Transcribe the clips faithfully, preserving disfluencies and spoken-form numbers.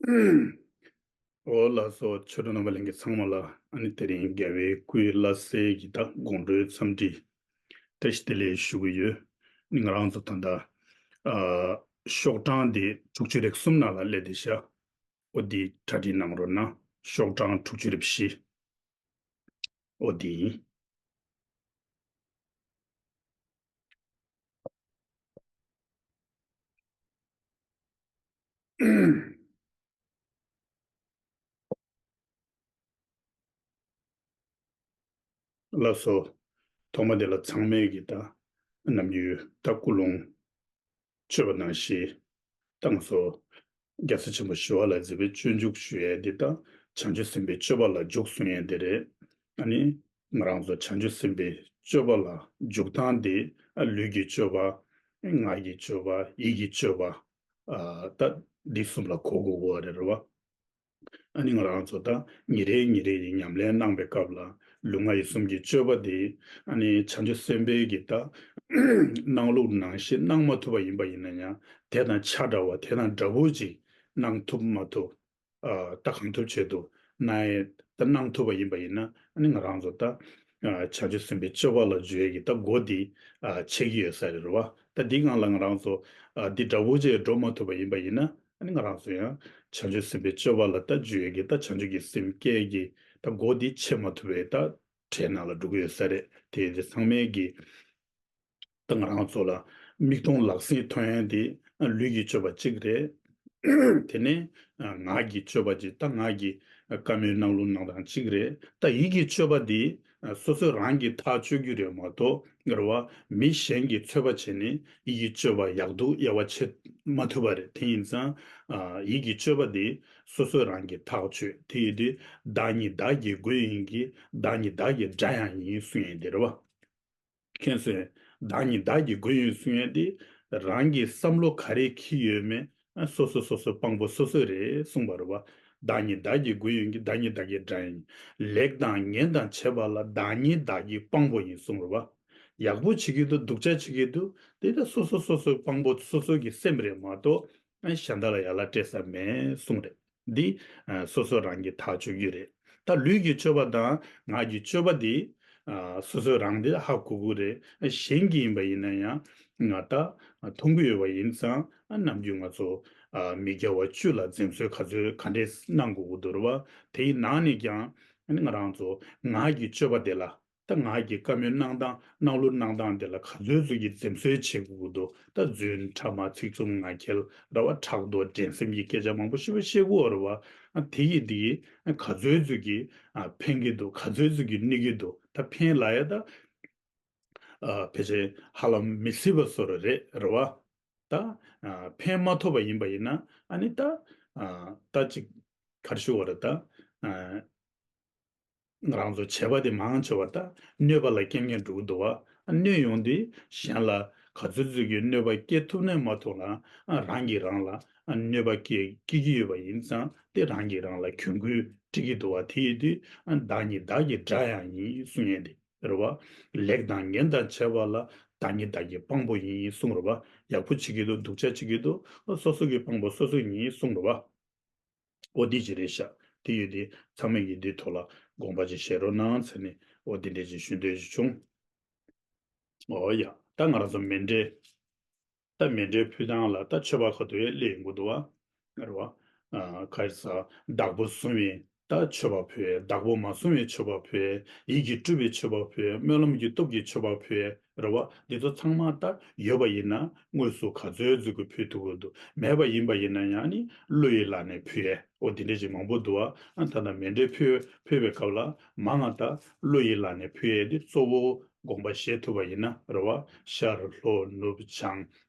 འོ་ལགས་སོ། ཆོས་གྲོགས་རྣམ་པ་ལྷན་རྒྱས་ཚང་མ་ལ་ཨ་ནི་དེ་རིང་རྒྱལ་བའི་སྐུའི་བླ་གཟའི་གི་ད་དགོང་དྲོའི་འཚམས་འདྲི་བཀྲ་ཤིས་བདེ་ལེགས་ཞུ་གི་ཡོད། ནི་ང་རང་ཚོ་ད་ལྟ་ཨ་ཤོག་གྲངས་དེ་དྲུག་ཅུ་རེ་གསུམ་ནང་ལ་སླེབས་བསྡད་ཤག་འོ་འདི་གྲ་སྒྲིག་གནང་རོགས་གནང་། ཤོག་གྲངས་དྲུག་ཅུ་རེ་བཞི། འོ་འདི་ཡིན། ལགས་སོ། ཐོག་མ་དེ་ལ་ཚང་མས་ཀྱི་ད་ནམ་རྒྱུན་ད་ཀུན་སློང་བཅོས་པ་ནང་བཞིན་ད་ང་ཚོ་རྒྱལ་སྲས་ཆེན་པོ་ཞི་བ་ལྷ་མཛད་པའི་སྤྱོད་འཇུག་ཞུ་ཡས་འདི་ད་བྱང་ཆུབ་སེམས་དཔའི་སྤྱོད་པ་ལ་འཇུག་གསུང་ཡས་འདི་རེད། ཨ་ནི་ང་རང་ཚོ་བྱང་ཆུབ་སེམས་དཔའི་སྤྱོད་པ་ལ་འཇུག་སྟངས་འདི་ཨ་ལུས་ཀྱི་སྤྱོད་པ། ངག་གི་སྤྱོད་པ། ཡིད་ཀྱི་སྤྱོད་པ། ཨ་ད་འདི་གསུམ་ལ་གོ་དགོས་ཀྱི་ཡོད་རེད་རེད་བ། ཨ་ནི་ང་རང་ཚོ་ད་ཉིན་རེ་ཉིན་རེ་ཡི་ཉམས་ལེན་གནང་པའི་སྐབས་ལ་ལུས་ངག་ཡིད་གསུམ་གྱི་སྤྱོད་པ་དེ་ཨ་ནི་བྱང་ཆུབ་སེམས་དཔའི་གི་ད་གནང་ལུགས་ནང་བཞིན་གནང་མ་ཐུབ་པ་ཡིན་པ་ཡིན་ན་ཡང་དེ་དང་ཆ་འདྲ་བ་དེ་དང་འདྲ་པོ་ཅིག་གནང་ཐུབ་མ་ཐུབ། ཨ་ད་གང་ཐུབ་བྱེད་དུ་གནང་ཡས་ད་གནང་ཐུབ་པ་ཡིན་པ་ཡིན་ན་ཨ་ནི་ང་རང་ཚོ་ད་ཨ་བྱང་ཆུབ་སེམས་དཔའི་སྤྱོད་པ་ལ་འཇུག་ཡས་ཀྱི་ད་སྒོ་འདི་ཨ་ཕྱེ་གི་ཡོད་ས་རེད་རེད་བ། ད་འདི་སྒང་ལ་ང་རང་ཚོ་ཨ་འདི་འདྲ་པོ་ཅིག་འགྲོ་མ་ཐུབ་པ་ཡིན་པ་ཡིན་ན། ཨ་ནི་ང་རང་ཚོ་ཡང་བྱང་ཆུབ་སེམས་དཔའི་སྤྱོད་པ་ལ་ད་འཇུག་ཡས་ཀྱི་ད་བྱང་ཆུབ་ཀྱི་སེམས་སྐྱེ་གི་ད་སྒོ་འདི་ཕྱེ་མ་ཐུབ་པའི་ད་གྲས་ནང་ལ་འགྲོ་གི་ཡོད་ས་རེད། དེ་དེ་ཚང་མས་ཀྱི་ད་ང་རང་ཚོ་ལ་མིག་མཐོང་ལག་ཟིན་མཐོང་ཡས་འདི་ལུས་ཀྱི་སྤྱོད་པ་གཅིག་རེད། དེ་ནས་ངག་གི་སྤྱོད་པ་གཅིག་ད་ངག་གི་བཀའ་མོལ་གནང་ལུགས་གནང་སྟངས་གཅིག་རེད། ད་ཡིད་ཀྱི་སྤྱོད་པ་འདི་སོ་སོ་རང་གིས་ཐག་གཅོད་རྒྱུ་རེད་མ་གཏོགས་རེད་བ། མི་གཞན་གྱིས་ཚོད་པ་བྱས་ནས་ཡིད་ཀྱི་སྤྱོད་པ་ཡག་སྡུག་དབྱེ་བ་ཕྱེ་མ་ཐུབ་པ་རེད། དེ་ཡིན་ཙང་ཡིད་ཀྱི་སྤྱོད་པ་འདི་སོ་སོ་རང་གིས་ཐག་གཅོད། དེ་ཡིན་དུས་བདག་ཉིད་བདག་གི་མགོན་ཡིན་གྱི་བདག་ཉིད་བདག་གི་དགྲ་ཡང་ཡིན་གསུང་ཡས་འདི་རེད་བ། མཁྱེན་སོང་། བདག་ཉིད་བདག་གི་མགོན་ཡིན་གསུང་ཡས་དེ། རང་གི་བསམ་བློ་ག་རེ་འཁྱེར་ཡོད་མེད་སོ་སོ་སོ་སོ་དཔང་པོ་སོ་སོ་རེད་གསུངས་པ་རེད་བ། བདག་ཉིད་བདག་གི་མགོན་ཡིན་གྱི་བདག་ཉིད་བདག་གི་དགྲ་ཡིན། ལེགས་དང་ངན་དང་བྱས་པ་ལ་བདག་ཉིད་བདག་གི་དཔང་པོ་ཡིན་གསུངས་རེད་བ། ཡག་པོ་བྱེད་ཀྱི་འདུག་སྡུག་ཅག་བྱེད་ཀྱི་འདུག་དེ་ལ་སོ་སོ་སོ་སོའི་དཔང་པོ་སོ་སོ་གི་སེམས་རེད་མ་གཏོགས། ཨ་གཞན་དག་ལ་ཡ་ལ་སྤྲད་ས་མེད་གསུངས་རེད། འདི་ཨ་སོ་སོ་རང་གི་ཐག་གཅོད་རྒྱུ་རེད། ད་ལུས་ཀྱི་སྤྱོད་པ་དང་ངག་གི་སྤྱོད་པ་འདི་ཨ་སོ་སོ་རང་འདི་ཧ་གོ་གི་རེད། ཨ་གཞན་གྱི་ཡིན་པ་ཡིན་ན་ཡང་ང་ད་མཐོང་གི་ཡོད་པ་ཡིན་ཙང་། ཨ་ནམ་རྒྱུན་ང་ཚོ་ཨ་མི་དགེ་བ་བཅུ་ལ་འཛེམ་ཟོན་ག་ཚོད་ག་འདྲས་གནང་དགོས་ཀྱི་འདུག་རེད་བ། དེའི་ནང་ནས་ཀྱང་ཨ་ནི་ང་རང་ཚོ་ངག་གི་སྤྱོད་པ་དེ་ལ། ད་ངག་གི་བཀའ་མོལ་གནང་སྟངས་གནང་ལུགས་གནང་སྟངས་དེ་ལ་ག་ཚོད་ཚོད་ཀྱིས་འཛེམ་ཟོན་བྱེད་དགོས་ཀྱི་འདུག་ད་རྫུན་ཕྲ་མ་ཚིག་རྩུབ་ངག་འཁྱལ་ར་བ་ཕྲག་དོག་འགྲན་སེམས་ཀྱི་སྐད་ཆ་མང་པོ་ཞེ་པོ་བཤད་ཀྱི་ཡོད་རེད་བ། ཨ་དེ་ཡིས་འདི་ཡིས་ཨ་ག་ཚོད་ཚོད་ཀྱིས་ཨ་ཕན་གྱི་འདུག་ག་ཚོད་ཚོད་ཀྱིས་གནོད་ཀྱི་འདུག་ད་ཕན་ལབ་ཡ་ད་ཨ་ཕལ་ཆེར་ཧ་ལམ་མི་སྲིད་པ་བཟོ་འདྲ་རེད་རེད་བ། ད་ཨ་ཕན་མ་ཐོགས་པ་ཡིན་པ་ཡིན་ན་ཨ་ནི་ད་ཨ་ད་ཅིག་ག་རེ་ཞུ་དགོས་རེད་ད། ཨ་ང་རང་ཚོ་བྱས་པ་དེ་མང་ཆེ་བ་ད་གནོད་པ་ལ་རྐྱེན་ངན་འགྲོ་གི་འདུག་བ། གནོད་ཡོང་དུས་གཞན་ལ་ག་ཚོད་ཚོད་ཀྱིས་གནོད་པ་སྐྱེལ་ཐུབ་ནའི་མ་ཐུབ་ལ་རང་གིས་རང་ལ་གནོད་པ་སྐྱེལ་སྐྱེལ་གྱི་ཡོད་པ་ཡིན་ཙང་དེ་རང་གིས་རང་ལ་གྱོང་གུན་སྤྲད་ཀྱི་འདུག་བ། དེ་ཡིན་དུས་བདག་ཉིད་བདག་གི་དགྲ་ཡང་ཡིན་གསུང་ཡས་དེ་རེད་བ། ལེགས་དང་ངན་དང་བྱས་པ་ལ་བདག་ཉིད་བདག་གི་དཔང་པོ་ཡིན་གསུང་རེད་བ། ཡག་པོ་བྱེད་ཀྱི་འདུག་སྡུག་ཅག་བྱེད་ཀྱི་འདུག་སོ་སོ་གི་དཔང་པོ་སོ་སོ་ཡིན་གསུང་རེད་བ། འོ་འདི་ཅི་རེད་ཤག་དེ་ཡོད་དེ་ཚང་མས་ཀྱིས་འདིའི་ཐོག་ལ་དགོངས་པ་ཅིག་བཞེས་རོགས་གནང་ཟེར་ནས་འོ་འདི་འདྲས་ཅིག་ཞུ་འདོད་ཅིག་བྱུང་། འོ་ཡ། ད་ང་རང་ཚོ་མཎྜལ། ད་མཎྜལ་ཕུལ་སྟངས་ལ་ད་མཆོད་པ་ག་དུས་ཡང་སླེབས་ཡོང་གི་འདུག་བ། རེད་བ། ཨ་ག་རེ་ཟ། བདག་པོ་བཟུང་བའི་ད་མཆོད་པ་ཕུལ། བདག་པོ་མ་བཟུང་བའི་མཆོད་པ་ཕུལ། ཡིད་ཀྱིས་སྤྲུལ་པའི་མཆོད་པ་ཕུལ། སྨོན་ལམ་གྱི་སྟོབས་ཀྱིས་མཆོད་པ་ཕུལ། རེད་བ། འདི་ཚོ་ཚང་མ་ད་ཡོད་པ་ཡིན་ན་དངོས་སུ་ག་ཚོད་ཚོད་ཀྱིས་ཕུལ་ཐུབ་ཀྱི་འདུག་མེད་པ་ཡིན་པ་ཡིན་ན་ཡང་ནི་བློ་ཡི་ལག་ནས་ཕུལ་ཡས་འོ་འདི་འདྲས་ཅིག་མང་པོ་འདུག་བ། ཨ་ད་ལྟ་མཎྜལ་ཕུལ་ཕུལ་བའི་སྐབས་ལ་མང་ང་ད་བློ་ཡི་ལག་ནས་ཕུལ་ཡས་འདི་གཙོ་བོ་དགོངས་པ་བཞེས་ཐུབ་པ་ཡིན་ན་རེད་བ། ཤར་ལྷོ་ནུབ་བྱང་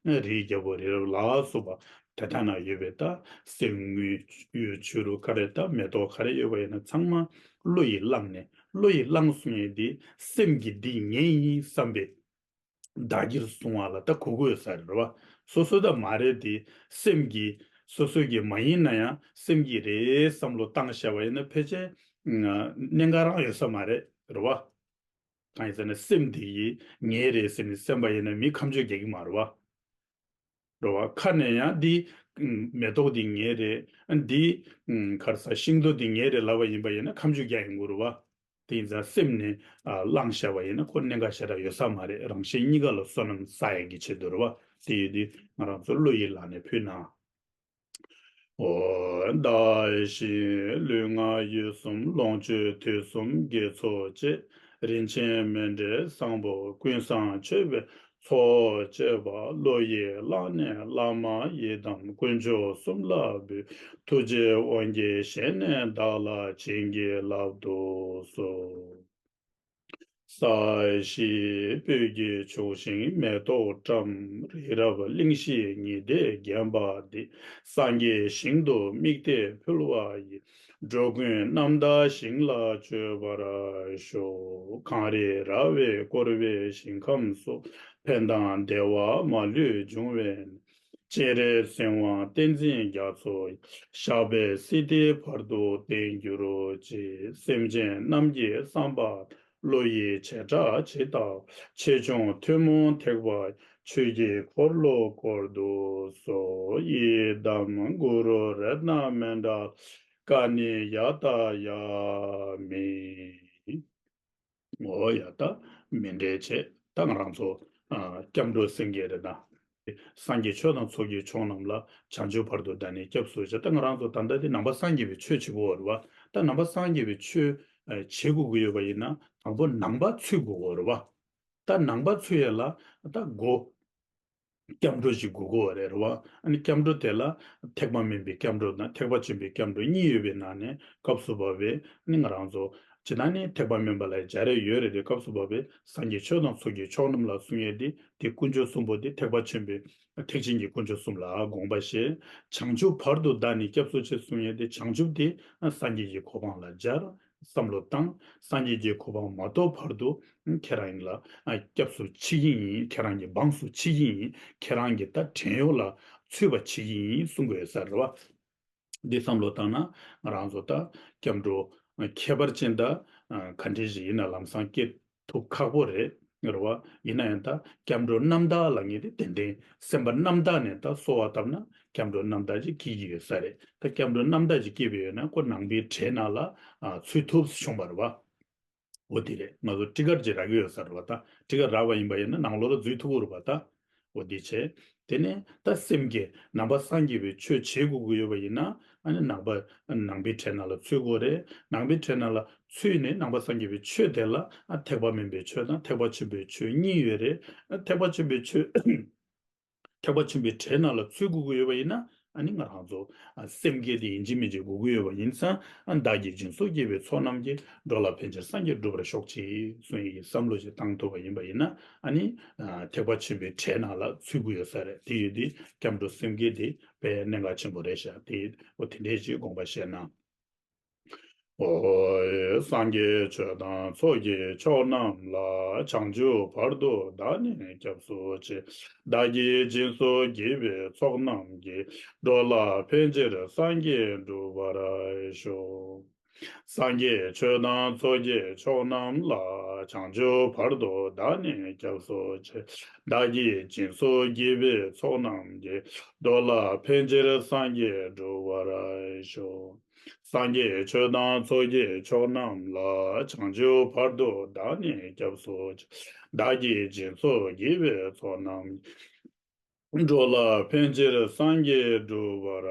རིའི་རྒྱལ་པོ་རི་རབ་ལ་སོགས་པ་དེ་དག་ན་ཡོད་པའི་ད་གསེར་དངུལ་གཡུ་བྱུ་རུ་ག་རེ་ད་མེ་ཏོག་ག་རེ་ཡོད་པ་ཡིན་ན་ཚང་མ་བློ་ཡིས་བླངས་ནས་བློ་ཡིས་བླངས་གསུང་ཡས་འདི་སེམས་ཀྱིས་འདི་ངའི་ཡིན་བསམ་པའི་བདག་གིར་བཟུང་བ་ལ་ད་གོ་གི་ཡོད་ས་རེད་བ། སོ་སོ་ད་མ་རེད་དེ་སེམས་ཀྱིས་སོ་སོ་གི་མ་ཡིན་ན་ཡང་སེམས་ཀྱིས་རེད་བསམ་བློ་བཏང་བཞག་པ་ཡིན་ན་ཕལ་ཆེར་གནད་འགག་རང་ཡོད་ས་མ་རེད་རེད་བ། གང་ཡིན་ཟེར་ན་སེམས་དེ་ཡིས་ངའི་རེད་ཟེར་ནས་སེམས་པ་ཡིན་ན་མི་ཁམས་ཆོས་རྒྱག་གི་མ་རེད་བ། རེད་བ། ཁ་ནས་ཡང་འདི་ མེ་ཏོག་འདི་ངའི་རེད། འདི་ག་རེ་ཟ། ཤིང་ཏོག་འདི་ངའི་རེད་ལབ་པ་ཡིན་པ་ཡིན་ན་ཁ་མཆུ་རྒྱག་ཡོང་གི་རེད་བ། དེ་ཡིན་ཙང་སེམས་ནས་བླངས་བཞག་པ་ཡིན་ན་ཁོ་གནད་འགག་ཞེ་དྲག་ཡོད་ས་མ་རེད། རང་གཞན་གཉིས་ཀ་ལ་བསོད་ནམས་བསགས་ཡག་གི་ཆེད་དུ་རེད་བ། དེ་ཡོད་དུས་ང་རང་ཚོ་བློ་ཡི་ལག་ནས་ཕུལ་ན། འོ། བདག་གཞན་ལུས་ངག་ཡིད་གསུམ་ལོངས་སྤྱོད་དུས་གསུམ་དགེ་ཚོགས་བཅས། རིན་ཆེན་མཎྜལ་བཟང་པོ་ཀུན་བཟང་མཆོད་པའི་ཚོགས་བཅས་པ། བློ་ཡི་ལག་ནས་བླ་མ་ཡི་དམ་དཀོན་མཆོག་གསུམ་ལ་འབུལ། ཐུགས་རྗེའི་དབང་གིས་བཞེས་ནས་བདག་ལ་བྱིན་གྱིས་བརླབ་ཏུ་གསོལ། ས་གཞི་སྤོས་ཀྱི་ཕྱུགས་ཤིང་མེ་ཏོག་བཀྲམ། རི་རབ་གླིང་བཞི་ཉི་ཟླས་བརྒྱན་པ་འདི། སངས་རྒྱས་ཞིང་དུ་དམིགས་ཏེ་ཕུལ་བ་ཡི། འགྲོ་ཀུན་རྣམ་དག་ཞིང་ལ་སྤྱོད་པར་ཤོག། གངས་རི་ར་བས་བསྐོར་བའི་ཞིང་ཁམས་སུ། ཕན་དང་བདེ་བ་མ་ལུས་འབྱུང་བའི་གནས། སྤྱན་རས་གཟིགས་དབང་བསྟན་འཛིན་རྒྱ་མཚོ་ཡི། ཞབས་པད་སྲིད་མཐའི་བར་དུ་བརྟན་གྱུར་ཅིག། སེམས་ཅན་རྣམས་ཀྱི་བསམ་པ་བློ་ཡི་བྱེ་བྲག་ཇི་ལྟ་བ། ཆེ་ཆུང་ཐུན་མོང་ཐེག་པ་ཆོས་ཀྱི་འཁོར་ལོ་བསྐོར་དུ་གསོལ། ཡི་དམ་གུ་རུ་རཏྣ་མཎྜལ་ཀ་ཎི་ཡ་ཏ་ཡ་མི། འོ་ཡ། ད་མཎྜལ་བྱས། ད་ང་རང་ཚོ་ཨ་སྐྱབས་འགྲོ་སེམས་བསྐྱེད་རེད་ད། སངས་རྒྱས་ཆོས་དང་ཚོགས་ཀྱི་མཆོག་རྣམས་ལ། བྱང་ཆུབ་བར་དུ་བདག་ནི་སྐྱབས་སུ་མཆི། ད་ང་རང་ཚོ་ད་ལྟ་འདི་ནང་པ་སངས་རྒྱས་པའི་ཆོས་བྱེད་དགོས་པ་རེད་བ། ད་ནང་པ་སངས་རྒྱས་པའི་ཆོས་ཨ་བྱེད་དགོས་ཀྱི་ཡོད་པ་ཡིན་ན་དང་པོ་ནང་པ་ཚུད་དགོས་པ་རེད་བ། ད་ནང་པ་ཚུད་ཡ་ལ་ད་སྒོ་སྐྱབས་འགྲོ་ཞིག་དགོས་ཀྱི་ཡོད་རེད་བ། ཨ་ནི་སྐྱབས་འགྲོ་དེ་ལ་ཐེག་པ་དམན་པའི་སྐྱབས་འགྲོ་དང་ཐེག་པ་ཆེན་པོའི་སྐྱབས་འགྲོ་གཉིས་ཡོད་པའི་ནང་ནས་སྐབས་སུ་བབས་པའི་ཨ་ནི་ང་རང་ཚོ་སྤྱིར་བཏང་ནི་ཐེག་པ་དམན་པ་ལ་སྦྱར་ཡ་ཡོད་རེད་དེ། སྐབས་སུ་བབས་པའི་སངས་རྒྱས་ཆོས་དང་ཚོགས་ཀྱི་མཆོག་རྣམས་ལ་གསུང་ཡས་དེ། དེ་དཀོན་མཆོག་གསུམ་པོ་དེ་ཐེག་པ་ཆེན་པོའི་ཐེག་ཆེན་གྱི་དཀོན་མཆོག་གསུམ་ལ་དགོངས་པ་བཞེས། བྱང་ཆུབ་བར་དུ་བདག་ནི་སྐྱབས་སུ་མཆི་གསུང་ཡས་དེ། བྱང་ཆུབ་དེ་སངས་རྒྱས་ཀྱི་གོ་འཕང་ལ་སྦྱར། བསམ་བློ་བཏང་། སངས་རྒྱས་ཀྱི་གོ་འཕང་མ་ཐོབ་བར་དུ་ཁྱེད་རང་ཡིན་ལ་ཨ་སྐྱབས་སུ་མཆི་གི་ཡིན། ཁྱེད་རང་གི་འབངས་སུ་མཆི་གི་ཡིན། ཁྱེད་རང་གི་ད་བྲན་གཡོག་ལ་ཚུད་པ་བྱེད་ཀྱི་ཡིན་གསུང་དགོས་ས་རེད་བ། འདི་བསམ་བློ་བཏང་ན་ང་རང་ཚོ་ད་སྐྱབས་འགྲོ་ཁྱད་པར་ཅན་ད་ག་འདྲ་ཞིག་ཡིན་ན་ལམ་སང་སྐྱེ་ཐུབ་ཁག་པོ་རེད། རེད་བ། ཡིན་ན་ཡང་ད་སྐྱབས་འགྲོ་རྣམ་དག་ལབ་མཁན་དེ་ཏན་ཏན་སེམས་པ་རྣམ་དག་ནས་ད་གསོལ་བ་བཏབ་ན་སྐྱབས་འགྲོ་རྣམ་དག་ཅིག་སྐྱེ་གི་ཡོད་ས་རེད། ད་སྐྱབས་འགྲོ་རྣམ་དག་ཅིག་སྐྱེས་པ་ཡོད་ན་ཁོ་ནང་པའི་གྲལ་ནང་ལ་ཨ་ཚུད་ཐུབ་བྱུང་བ་རེད་བ། འོ་དེ་རེད། ང་ཚོ་ཊི་ཀཊ་ཅིག་རག་གི་ཡོད་ས་རེད་བ། ད་ཊི་ཀཊ་རག་པ་ཡིན་པ་ཡིན་ན་ནང་ལོགས་ལ་འཛུལ་ཐུབ་ཀྱི་རེད་བ་ད། འོ་དེ་བྱས། དེ་ནས་ད་སེམས་བསྐྱེད་ནང་པ་སངས་རྒྱས་པའི་ཆོས་བྱེད་དགོས་ཀྱི་ཡོད་པ་ཡིན་ན་ཨ་ནི་ནང་པ་ནང་པའི་གྲལ་ནང་ལ་ཚུད་དགོས་རེད། ནང་པའི་གྲལ་ནང་ལ་ཚུད་ནས་ནང་པ་སངས་རྒྱས་པའི་ཆོས་དེ་ལ་ཨ་ཐེག་པ་དམན་པའི་ཆོས་དང་ཐེག་པ་ཆེན་པོའི་ཆོས་གཉིས་ཡོད་རེད། ཨ་ཐེག་པ་ཆེན་པོའི་ཆོས་ཐེག་པ་ཆེན་པོའི་གྲལ་ནང་ལ་ཚུད་དགོས་ཀྱི་ཡོད་པ་ཡིན་ན་ཨ་ནི་ང་རང་ཚོ་ཨ་སེམས་བསྐྱེད་དེ་ཡིན་གཅིག་མིན་གཅིག་དགོས་ཀྱི་ཡོད་པ་ཡིན་ཙང་། ཨ་བདག་གིས་སྦྱིན་སོགས་བགྱིས་པའི་ཚོགས་རྣམས་ཀྱིས། འགྲོ་ལ་ཕན་ཕྱིར་སངས་རྒྱས་འགྲུབ་པར་ཤོག་ཅིག་གསུང་ཡི་གི་བསམ་བློ་ཞིག་བཏང་ཐུབ་པ་ཡིན་པ་ཡིན་ན་ཨ་ནི་ཨ་ཐེག་པ་ཆེན་པོའི་གྲལ་ནང་ལ་ཚུད་ཀྱི་ཡོད་ས་རེད། དེ་ཡོད་དུས་སྐྱབས་འགྲོ་སེམས་བསྐྱེད་དེ་དཔེ་གནད་འགག་ཆེན་པོ་རེད་ཤག་དེ་འོ་དེ་འདྲས་ཅིག་དགོངས་པ་བཞེས་ན། འོ། སངས་རྒྱས་ཆོས་དང་ཚོགས་ཀྱི་མཆོག་རྣམས་ལ། བྱང་ཆུབ་བར་དུ་བདག་ནི་སྐྱབས་སུ་མཆི། བདག་གིས་སྦྱིན་སོགས་བགྱིས་པའི་ཚོགས་རྣམས་ཀྱིས། འགྲོ་ལ་ཕན་ཕྱིར་སངས་རྒྱས་འགྲུབ་པར་ཤོག། སངས་རྒྱས་ཆོས་དང་ཚོགས་ཀྱི་མཆོག་རྣམས་ལ། བྱང་ཆུབ་བར་དུ་བདག་ནི་སྐྱབས་སུ་མཆི། བདག་གིས་སྦྱིན་སོགས་བགྱིས་པའི་ཚོགས་རྣམས་ཀྱིས། འགྲོ་ལ་ཕན་ཕྱིར་སངས་རྒྱས་འགྲུབ་པར་ཤོག། སངས་རྒྱས་ཆོས་དང་ཚོགས་ཀྱི་མཆོག་རྣམས་ལ། བྱང་ཆུབ་བར་དུ་བདག་ནི་སྐྱབས་སུ་མཆི། བདག་གིས་སྦྱིན་སོགས་བགྱིས་པའི་ཚོགས་རྣམས། འགྲོ་ལ་ཕན་ཕྱིར་སངས་རྒྱས་འགྲུབ་པར་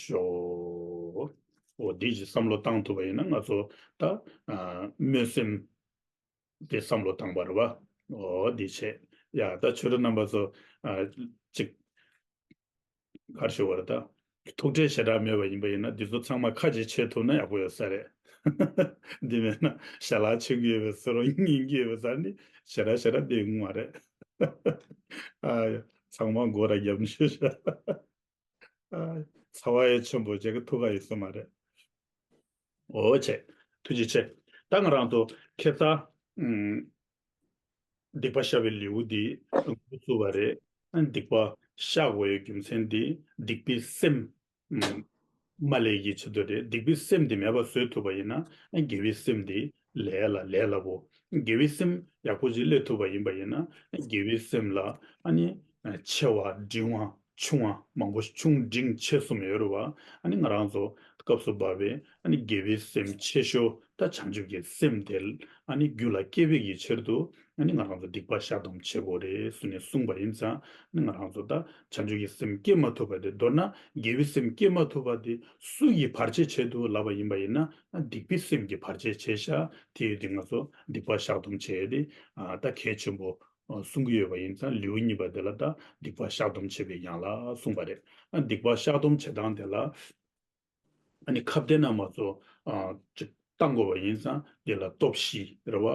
ཤོག། འོ་འདི་ཅིག་བསམ་བློ་བཏང་ཐུབ་པ་ཡིན་ན་ང་ཚོ་ད་ཨ་སྨོན་སེམས་དེ་བསམ་བློ་བཏང་བ་རེད་བ། འོ་འདི་བྱས། ཡ་ད་ཆོས་གྲོགས་རྣམ་པ་ཚོ་ཨ་ཅིག་ག་རེ་ཞུ་བ་རེད་ད། ཐུགས་ཁྲལ་ཞེ་དྲག་མེད་པ་ཡིན་པ་ཡིན་ན་འདི་ཚོ་ཚང་མ་ཁ་ཅིག་ཕྱེ་ཐུབ་ན་ཡག་པོ་ཡོད་ས་རེད། འདི་མེད་ན་ཞལ་ལག་མཆོད་ཀྱི་ཡོད་པའི་བཟོ་འདྲ་ཡིན་གྱི་ཡོད་པའི་ས་ནི་ཞེ་དྲག་ཞེ་དྲག་འདི་ཡོང་མ་རེད། ཨ་ཡ། ཚང་མ་མགོ་ར་རྒྱབ་ནས་ཤོད་ཤག་ཨ། ཚ་བ་ཡི་ཆེན་པོ་བྱེད་ཀྱི་ཐུགས་ཁ་ཡི་སུ་མ་རེད། འོ་བྱས། ཐུགས་རྗེ་ཆེ། ད་ང་རང་ཚོ་ཁ་སང་ཨུམ། སྡིག་པ་བཤགས་པའི་ལེའུ་འདི་འགོ་བཙུགས་པ་རེད། སྡིག་པ་བཤགས་དགོས་ཡའི་རྒྱུ་མཚན་འདི་སྡིག་པའི་སེམས་མ་ལས་ཀྱི་ཆེད་དུ་རེད། སྡིག་པའི་སེམས་འདི་མེད་པ་བཟོ་ཐུབ་པ་ཡིན་ན་དགེ་བའི་སེམས་འདི་ལས་ལ་ལས་སླ་པོ། དགེ་བའི་སེམས་ཡག་པོ་ཅིག་སླེབས་ཐུབ་པ་ཡིན་པ་ཡིན་ན་དགེ་བའི་སེམས་ལ་ཨ་ནི་ཆེ་བ་འབྲིང་བ་ ཆུང་བ་མང་པོ་ཆུང་འབྲིང་ཆེ་གསུམ་ཡོད་རེད་བ། ཨ་ནི་ང་རང་ཚོ་སྐབས་སུ་བབས་པའི་ཨ་ནི་དགེ་བའི་སེམས་ཆེ་ཤོས་ད་བྱང་ཆུབ་ཀྱི་སེམས་དེ་ཨ་ནི་རྒྱུད་ལ་སྐྱེ་བའི་གི་ཕྱིར་དུ་ཨ་ནི་ང་རང་ཚོ་སྡིག་པ་བཤགས་སྡོམ་བྱེད་དགོས་རེད་ཟེར་ནས་གསུངས་པ་ཡིན་ཙང་ཨ་ནི་ང་རང་ཚོ་ད་བྱང་ཆུབ་ཀྱི་སེམས་སྐྱེ་མ་ཐུབ་པ་དེ། མདོར་ན་དགེ་བའི་སེམས་སྐྱེ་མ་ཐུབ་པ་དེ་སུ་ཡིས་བར་ཆད་བྱེད་དུ་ལབ་པ་ཡིན་པ་ཡིན་ན་སྡིག་པའི་སེམས་ཀྱིས་བར་ཆད་བྱས་ཤག་དེ་ཡོད་དུས་ང་ཚོ་སྡིག་པ་བཤགས་སྡོམ་བྱེད་ཡས་དེ་ད་གལ་ཆེན་པོ། གསུང་གི་ཡོད་པ་ཡིན་ཙང་ལེའུ་གཉིས་པ་དེ་ལ་ད་སྡིག་པ་བཤགས་སྡོམ་བྱེད་པའི་ཡན་ལག་གསུངས་པ་རེད། ཨ་སྡིག་པ་བཤགས་སྡོམ་བྱེད་སྟངས་དེ་ལ་ཨ་ནི་ཁ་བརྡའི་ནང་མ་ཚོ་ཨ་ཅིག་བཏང་དགོས་པ་ཡིན་ཙང་དེ་ལ་སྟོབས་བཞི་རེད་བ།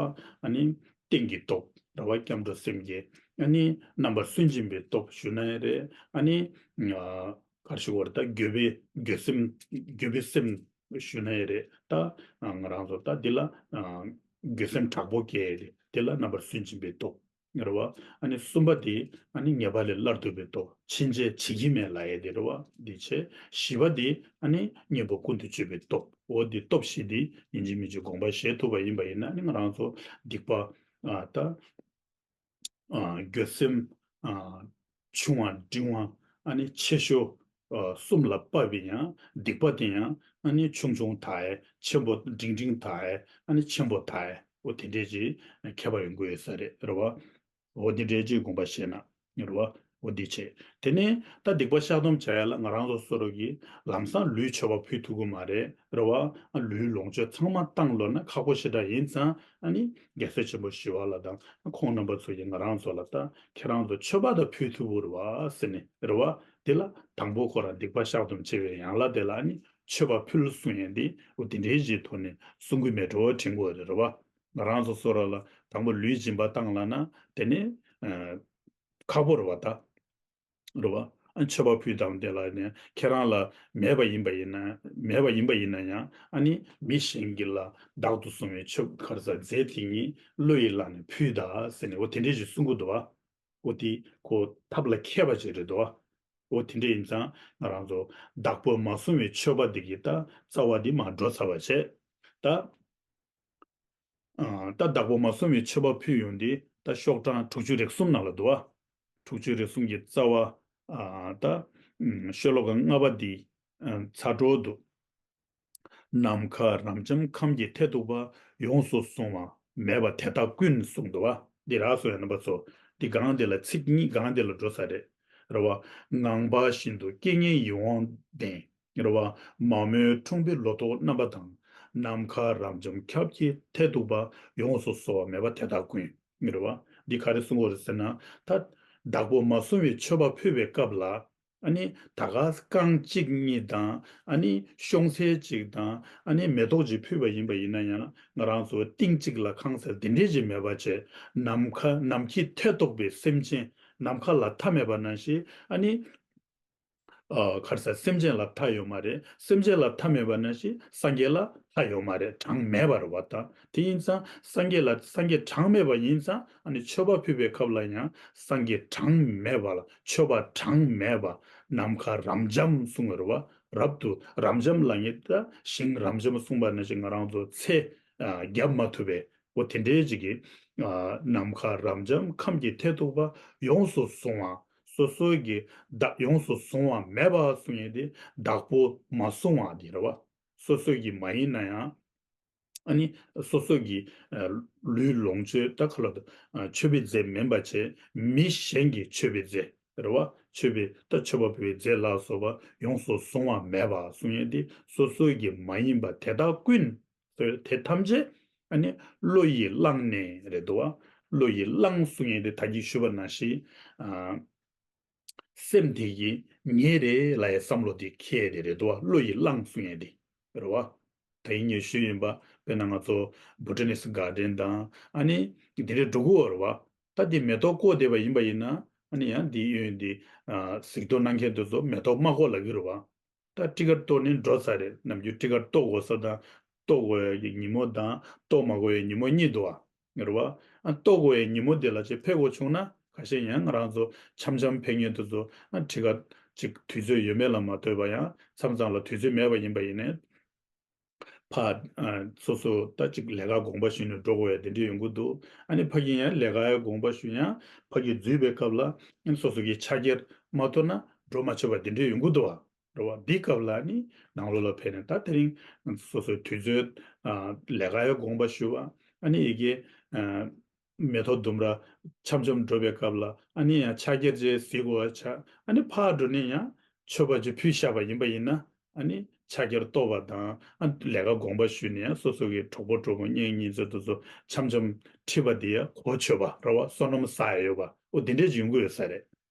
ཨ་ནི་རྟེན་གྱི་སྟོབས་རེད་བ། སྐྱབས་འགྲོ་སེམས་བསྐྱེད། ཨ་ནི་རྣམ་པར་སུན་འབྱིན་པའི་སྟོབས་ཞུ་ན་ཡང་རེད། ཨ་ནི་ཨ་ག་རེ་ཞུ་དགོས་རེད། ད་འགྱོད་པའི་འགྱོད་སེམས་འགྱོད་པའི་སེམས་ཞུ་ན་ཡང་རེད། ད་ང་རང་ཚོ་ད་འདི་ལ་འགྱོད་སེམས་དྲག་པོ་སྐྱེ་ཡས་རེད། དེ་ལ་རྣམ་པར་སུན་འབྱིན་པའི་སྟོབས་རེད་བ། ཨ་ནི་གསུམ་པ་དེ་ཨ་ནི་ཉེས་པ་ལས་སླར་འདས་པའི་སྟོབས། ཕྱིན་ཆད་བྱེད་ཀྱི་མེད་ལབ་ཡས་དེ་རེད་བ། འདི་བྱས། བཞི་པ་དེ་ཨ་ནི་གཉེན་པོ་ཀུན་ཏུ་སྤྱོད་པའི་སྟོབས། འོ་འདི་སྟོབས་བཞི་དེ་ཡིན་གཅིག་མིན་གཅིག་དགོངས་པ་བཞེས་ཐུབ་པ་ཡིན་པ་ཡིན་ན་ཨ་ནི་ང་རང་ཚོ་སྡིག་པ་ཨ་ད་ཨ་འགྱོད་སེམས་ཨ་ཆུང་བ་འབྲིང་བ་ཨ་ནི་ཆེ་ཤོས་ཨ་གསུམ་ལ་དཔག་པའི་ཡང་སྡིག་པ་དེ་ཡང་ཨ་ནི་ཆུང་ཆུང་དག་ཡས། ཆེན་པོ་འབྲིང་འབྲིང་དག་ཡས། ཨ་ནི་ཆེན་པོ་དག་ཡས། འོ་དེ་འདྲས་ཀྱི་ཁྱད་པར་ཡོང་གི་ཡོད་ས་རེད་རེད་བ། འོ་དེ་འདྲས་ཀྱི་དགོངས་པ་བཞེས་ན་རེད་བ། འོ་དེ་བྱས། དེ་ནས་ད་སྡིག་པ་བཤགས་སྡོམ་བྱ་ཡ་ལ་ང་རང་ཚོ་བཟོ་འདྲ་གི་ལམ་སང་ལུས་མཆོད་པ་ཕུལ་ཐུབ་ཀྱི་མ་རེད་རེད་བ། ཨ་ལུས་ལོངས་སྤྱོད་ཚང་མ་བཏང་ལོ་ན་ཁག་པོ་ཞེ་དྲག་ཡིན་ཙང་ཨ་ནི་རྒྱལ་སྲས་ཆེན་པོ་ཞི་བ་ལྷ་དང་ཁོང་རྣམ་པ་ཚོ་ཡིས་ང་རང་ཚོ་ལ་ད་ཁྱེད་རང་ཚོ་མཆོད་པ་ད་ཕུལ་ཐུབ་ཀྱི་རེད་བ་ཟེར་ནས་རེད་བ། དེ་ལ་དང་པོ་ཁོ་རང་སྡིག་པ་བཤགས་སྡོམ་བྱེད་པའི་ཡན་ལག་དེ་ལ་ཨ་ནི་མཆོད་པ་ཕུལ་གསུང་ཡས་འདི་འོ་དེ་འདྲའི་གཞིའི་ཐོག་ནས་གསུང་གི་མེད་འགྲོ་དྲན་གྱི་ཡོད་རེད་རེད་བ། ང་རང་ཚོ་བཟོ་འདྲ་ལ་དང་པོ་ལུས་སྦྱིན་པ་བཏང་ལབ་ན་དེ་ནི་ཨ་ཁག་པོ་རེད་བ་ད། རེད་བ། ཨ་མཆོད་པ་ཕུལ་དང་དེ་ལ་ནི་ཁྱེད་རང་ལ་མེད་པ་ཡིན་པ་ཡིན་ན་མེད་པ་ཡིན་པ་ཡིན་ན་ཡང་ཨ་ནི་མི་གཞན་གྱི་ལ་བདག་ཏུ་བཟུང་བའི་མཆོད་གར་ཟ་རྫས་དེ་ཉིད་བློ་ཡིས་བླངས་ནས་ཕུལ་ད་ཟེར་ནས་འོ་དེ་འདྲས་ཞིག་གསུང་གི་འདུག་བ། འོ་དེ་ཁོ་ཐབས་ལ་མཁས་པ་ཅིག་རེད་འདུག་བ། འོ་དེ་འདྲས་ཡིན་ཙང་ང་རང་ཚོ་བདག་པོས་མ་བཟུང་བའི་མཆོད་པ་འདི་གི་ད་རྩ་བ་འདི་མར་འགྲོ་ཚར་བ་བྱས། ད། ཨ་ད་བདག་པོས་མ་བཟུང་བའི་མཆོད་པ་ཕུལ་ཡོང་དེ་ད་ཤོག་གྲངས་དྲུག་ཅུ་རེ་གསུམ་ནང་ལ་འདུག་བ། དྲུག་ཅུ་རེ་གསུམ་གྱི་རྩ་བ་ཨ་ད་ཤོ་ལོ་ཀ་ལྔ་པ་འདི་ཨ་ཚར་འགྲོ་འདུག་ནམ་མཁའ་རབ་འབྱམས་ཁམས་ཀྱི་མཐས་གཏུགས་པ། ཡོངས་སུ་བཟུང་བ་མེད་པ་དེ་དག་ཀུན་གསུངས་འདུག་བ། འདི་རགས་སོ་ཡ་རྣམ་པ་ཚོ། འདི་སྒང་འདི་ལ་ཚིག་གཉིས་སྒང་འདི་ལ་འགྲོ་ས་རེད། རེད་བ། ངང་པ་བཞིན་དུ་རྐྱེན་ངན་ཡིད་འོང་ལྡན། རེད་བ། མ་རྨོས་འཁྲུངས་པའི་ལོ་ཏོག་རྣམ་པ་དང་། ནམ་མཁའ་རབ་འབྱམས་ཁམས་ཀྱི་མཐས་གཏུགས་པ། ཡོངས་སུ་གསོ་བ་མེད་པ་དེ་དག་ཀུན། རེད་བ། འདི་ག་རེ་གསུང་གི་ཡོད་རེད་ཟེར་ན། ད་བདག་པོས་མ་བཟུང་བའི་མཆོད་པ་ཕུལ་བའི་སྐབས་ལ། ཨ་ནི་ད་ག་རྐང་གཅིག་གཉིས་དང་ཨ་ནི་ཤོང་ཚད་གཅིག་དང་ཨ་ནི་མེ་ཏོག་ཅིག་ཕུལ་བ་ཡིན་པ་ཡིན་ན་ཡང་ང་རང་ཚོ་ཏིང་གཅིག་ལ་ཁང་གསར་འདི་འདྲས་ཅིག་མེད་པ་བྱས། ནམ་མཁའ་ནམ་མཁའི་མཐས་གཏུགས་པའི་སེམས་ཅན་ནམ་མཁའ་ལ་མཐའ་མེད་པ་ནང་བཞིན་ཨ་ནི། ཨ་ག་རེ་ཟེར། སེམས་ཅན་ལ་མཐའ་ཡོད་མ་རེད། སེམས་ཅན་ལ་མཐའ་མེད་པ་ནང་བཞིན་སངས་རྒྱས་ལ་མཐའ་ཡོད་མ་རེད། གྲངས་མེད་པ་རེད་བ་ད། དེ་ཡིན་ཙང་སངས་རྒྱས་ལ་སངས་རྒྱས་གྲངས་མེད་པ་ཡིན་ཙང་ཨ་ནི་མཆོད་པ་ཕུལ་བའི་སྐབས་ལ་ཡང་སངས་རྒྱས་གྲངས་མེད་པ་ལ་མཆོད་པ་གྲངས་མེད་པ། ནམ་མཁའ་རབ་འབྱམས་གསུང་གི་རེད་བ། རབ་ཏུ་རབ་འབྱམས་ལབ་མཁན་ད་ཞིང་རབ་འབྱམས་གསུངས་པ་ནང་བཞིན་ང་རང་ཚོ་ཚད་ཨ་བརྒྱབ་མ་ཐུབ་པའི། འོ་དེ་འདྲའི་ཅིག་གི་ཨ་ནམ་མཁའ་རབ་འབྱམས་ཁམས་ཀྱི་མཐས་གཏུགས་པ། ཡོངས་སུ་བཟུང་བ། སོ་སོའི་གི་བདག་ཡོངས་སུ་བཟུང་བ་མེད་པ་གསུང་ཡས་དེ་བདག་པོས་མ་བཟུང་བ་དེ་རེད་བ། སོ་སོའི་གི་མ་ཡིན་ན་ཡང་ཨ་ནི་སོ་སོའི་གི་ཨ་ལུས་ལོངས་སྤྱོད་ད་ག་ལ་ཨ་མཆོད་པའི་རྫས་མིན་པ་བྱས། མི་གཞན་གྱི་མཆོད་པའི་རྫས་རེད་བ། མཆོད་པའི་ད་མཆོད་པ་ཕུལ་བའི་རྫས་ལ་སོགས་པ་ཡོངས་སུ་བཟུང་བ་མེད་པ་གསུང་ཡས་དེ་སོ་སོའི་གི་མ་ཡིན་པ་དེ་དག་ཀུན། དེ་ཐམས་ཅད་ཨ་ནི་བློ་ཡིས་བླངས་ནས་རེད་འདུག་བ། བློ་ཡིས་བླངས་གསུང་ཡས་དེ་ད་གིན་ཞུས་པ་ནང་བཞིན་ཨ་སེམས་དེ་གིས་ངའི་རེད་ལབ་ཡའི་བསམ་བློ་དེ་འཁྱེར་ཡས་དེ་རེད་འདུག་བ། བློ་ཡིས་བླངས་གསུང་ཡས་དེ་རེད་བ། ད་ཡིན་ངས་ཞུས་ཡིན་པ། དཔེར་ན་ང་ཚོ་Botanic Garden་དང་ཨ་ནི་དེ་འདྲའི་འགྲོ་གི་ཡོད་རེད་བ། ད་དེ་མེ་ཏོག་བཀོག་བསྡད་པ་ཡིན་པ་ཡིན་ན་ཨ་ནི་ཡང་དེའི་གཡོན་དེ་ཨ་གཟིགས་རྟོག་གནང་མཁན་དེ་ཚོ་མེ་ཏོག་མ་བཀོག་ལབ་ཀྱི་རེད་བ། ད་ཊི་ཀཊ་གཏོར་ནས་འགྲོ་ས་རེད། ནམ་རྒྱུན་ཊི་ཀཊ་གཏོར་དགོས་ས་དང་གཏོར་དགོས་ཡ་གི་ཉིན་མོ་དང་གཏོར་མ་དགོས་ཡ་ཉིན་མོ་གཉིས་འདུག་བ། རེད་བ། ཨ་གཏོར་དགོས་ཡ་ཉིན་མོ་དེ་ལ་ཅིག་ཕེབས་དགོས་བྱུང་ན་ཁ་ཤས་ཡང་ང་རང་ཚོ་འཆམ་འཆམ་ཕེབས་མཁན་དེ་ཚོ་ཨ་ཊི་ཀཊ་ཅིག་དུས་ཚོད་ཡོད་མེད་ལ་མ་ལྟོས་པ་ཡང་མཚམས་མཚམས་ལ་དུས་ཚོད་མེད་པ་ཡིན་པ་ཡིན་ནའི། ཕ་ཨ་སོ་སོ་ད་ཅིག་ལས་ཀ་དགོངས་པ་ཞུས་ནས་འགྲོ་དགོས་ཡ་དེ་འདྲ་ཡོང་གི་འདུག་ཨ་ནི་ཕ་གི་ཡང་ལས་ཀ་ཡ་དགོངས་པ་ཞུ་ཡང་ཕ་གི་འཛུལ་བའི་སྐབས་ལ་ཨ་ནི་སོ་སོ་གི་ཕྱག་འཁྱེར་མ་ཐོབ་ན་ འགྲོ་མ་ཆོག་པ་འདི་འདྲ་ཡོང་གི་འདུག་བ། རེད་བ། འདི་སྐབས་ལ་ནི་ནང་ལོགས་ལ་ཕེབས་ནས་ད་དེ་རིང་སོ་སོའི་དུས་ཚོད་ཨ་ལས་ཀ་ཡང་དགོངས་པ་ཞུ་བ། ཨ་ནི་ཡི་གེ་ཨ་མེ་ཏོག་ལྡུམ་ར་འཆམ་འཆམ་འགྲོ་བའི་སྐབས་ལ་ཨ་ནི་ཡང་ཕྱག་འཁྱེར་ཅིག་གཟིགས་དགོས་པ་ཆགས། ཨ་ནི་ཕར་འགྲོ་ནས་ཡང་མཆོད་པ་ཅིག་ཕུལ་བཞག་པ་ཡིན་པ་ཡིན་ན། ཨ་ནི་ཕྱག་འཁྱེར་གཏོར་བ་དང་ཨ་ལས་ཀ་དགོངས་པ་ཞུས་ནས་ཡང་སོ་སོ་གི་གྲོགས་པོ་གྲོགས་མོ་གཉེན་ཉེ་ཚན་དེ་ཚོ་འཆམ་འཆམ་ཁྲིད་པ་འདི་ཡང་གོ་ཆོད་པ་རེད་བ། བསོད་ནམས་བསགས་ཡ་ཡོད་པ། འོ་དེ་འདྲས་ཅིག་ཡོང་གི་ཡོད་ས་རེད།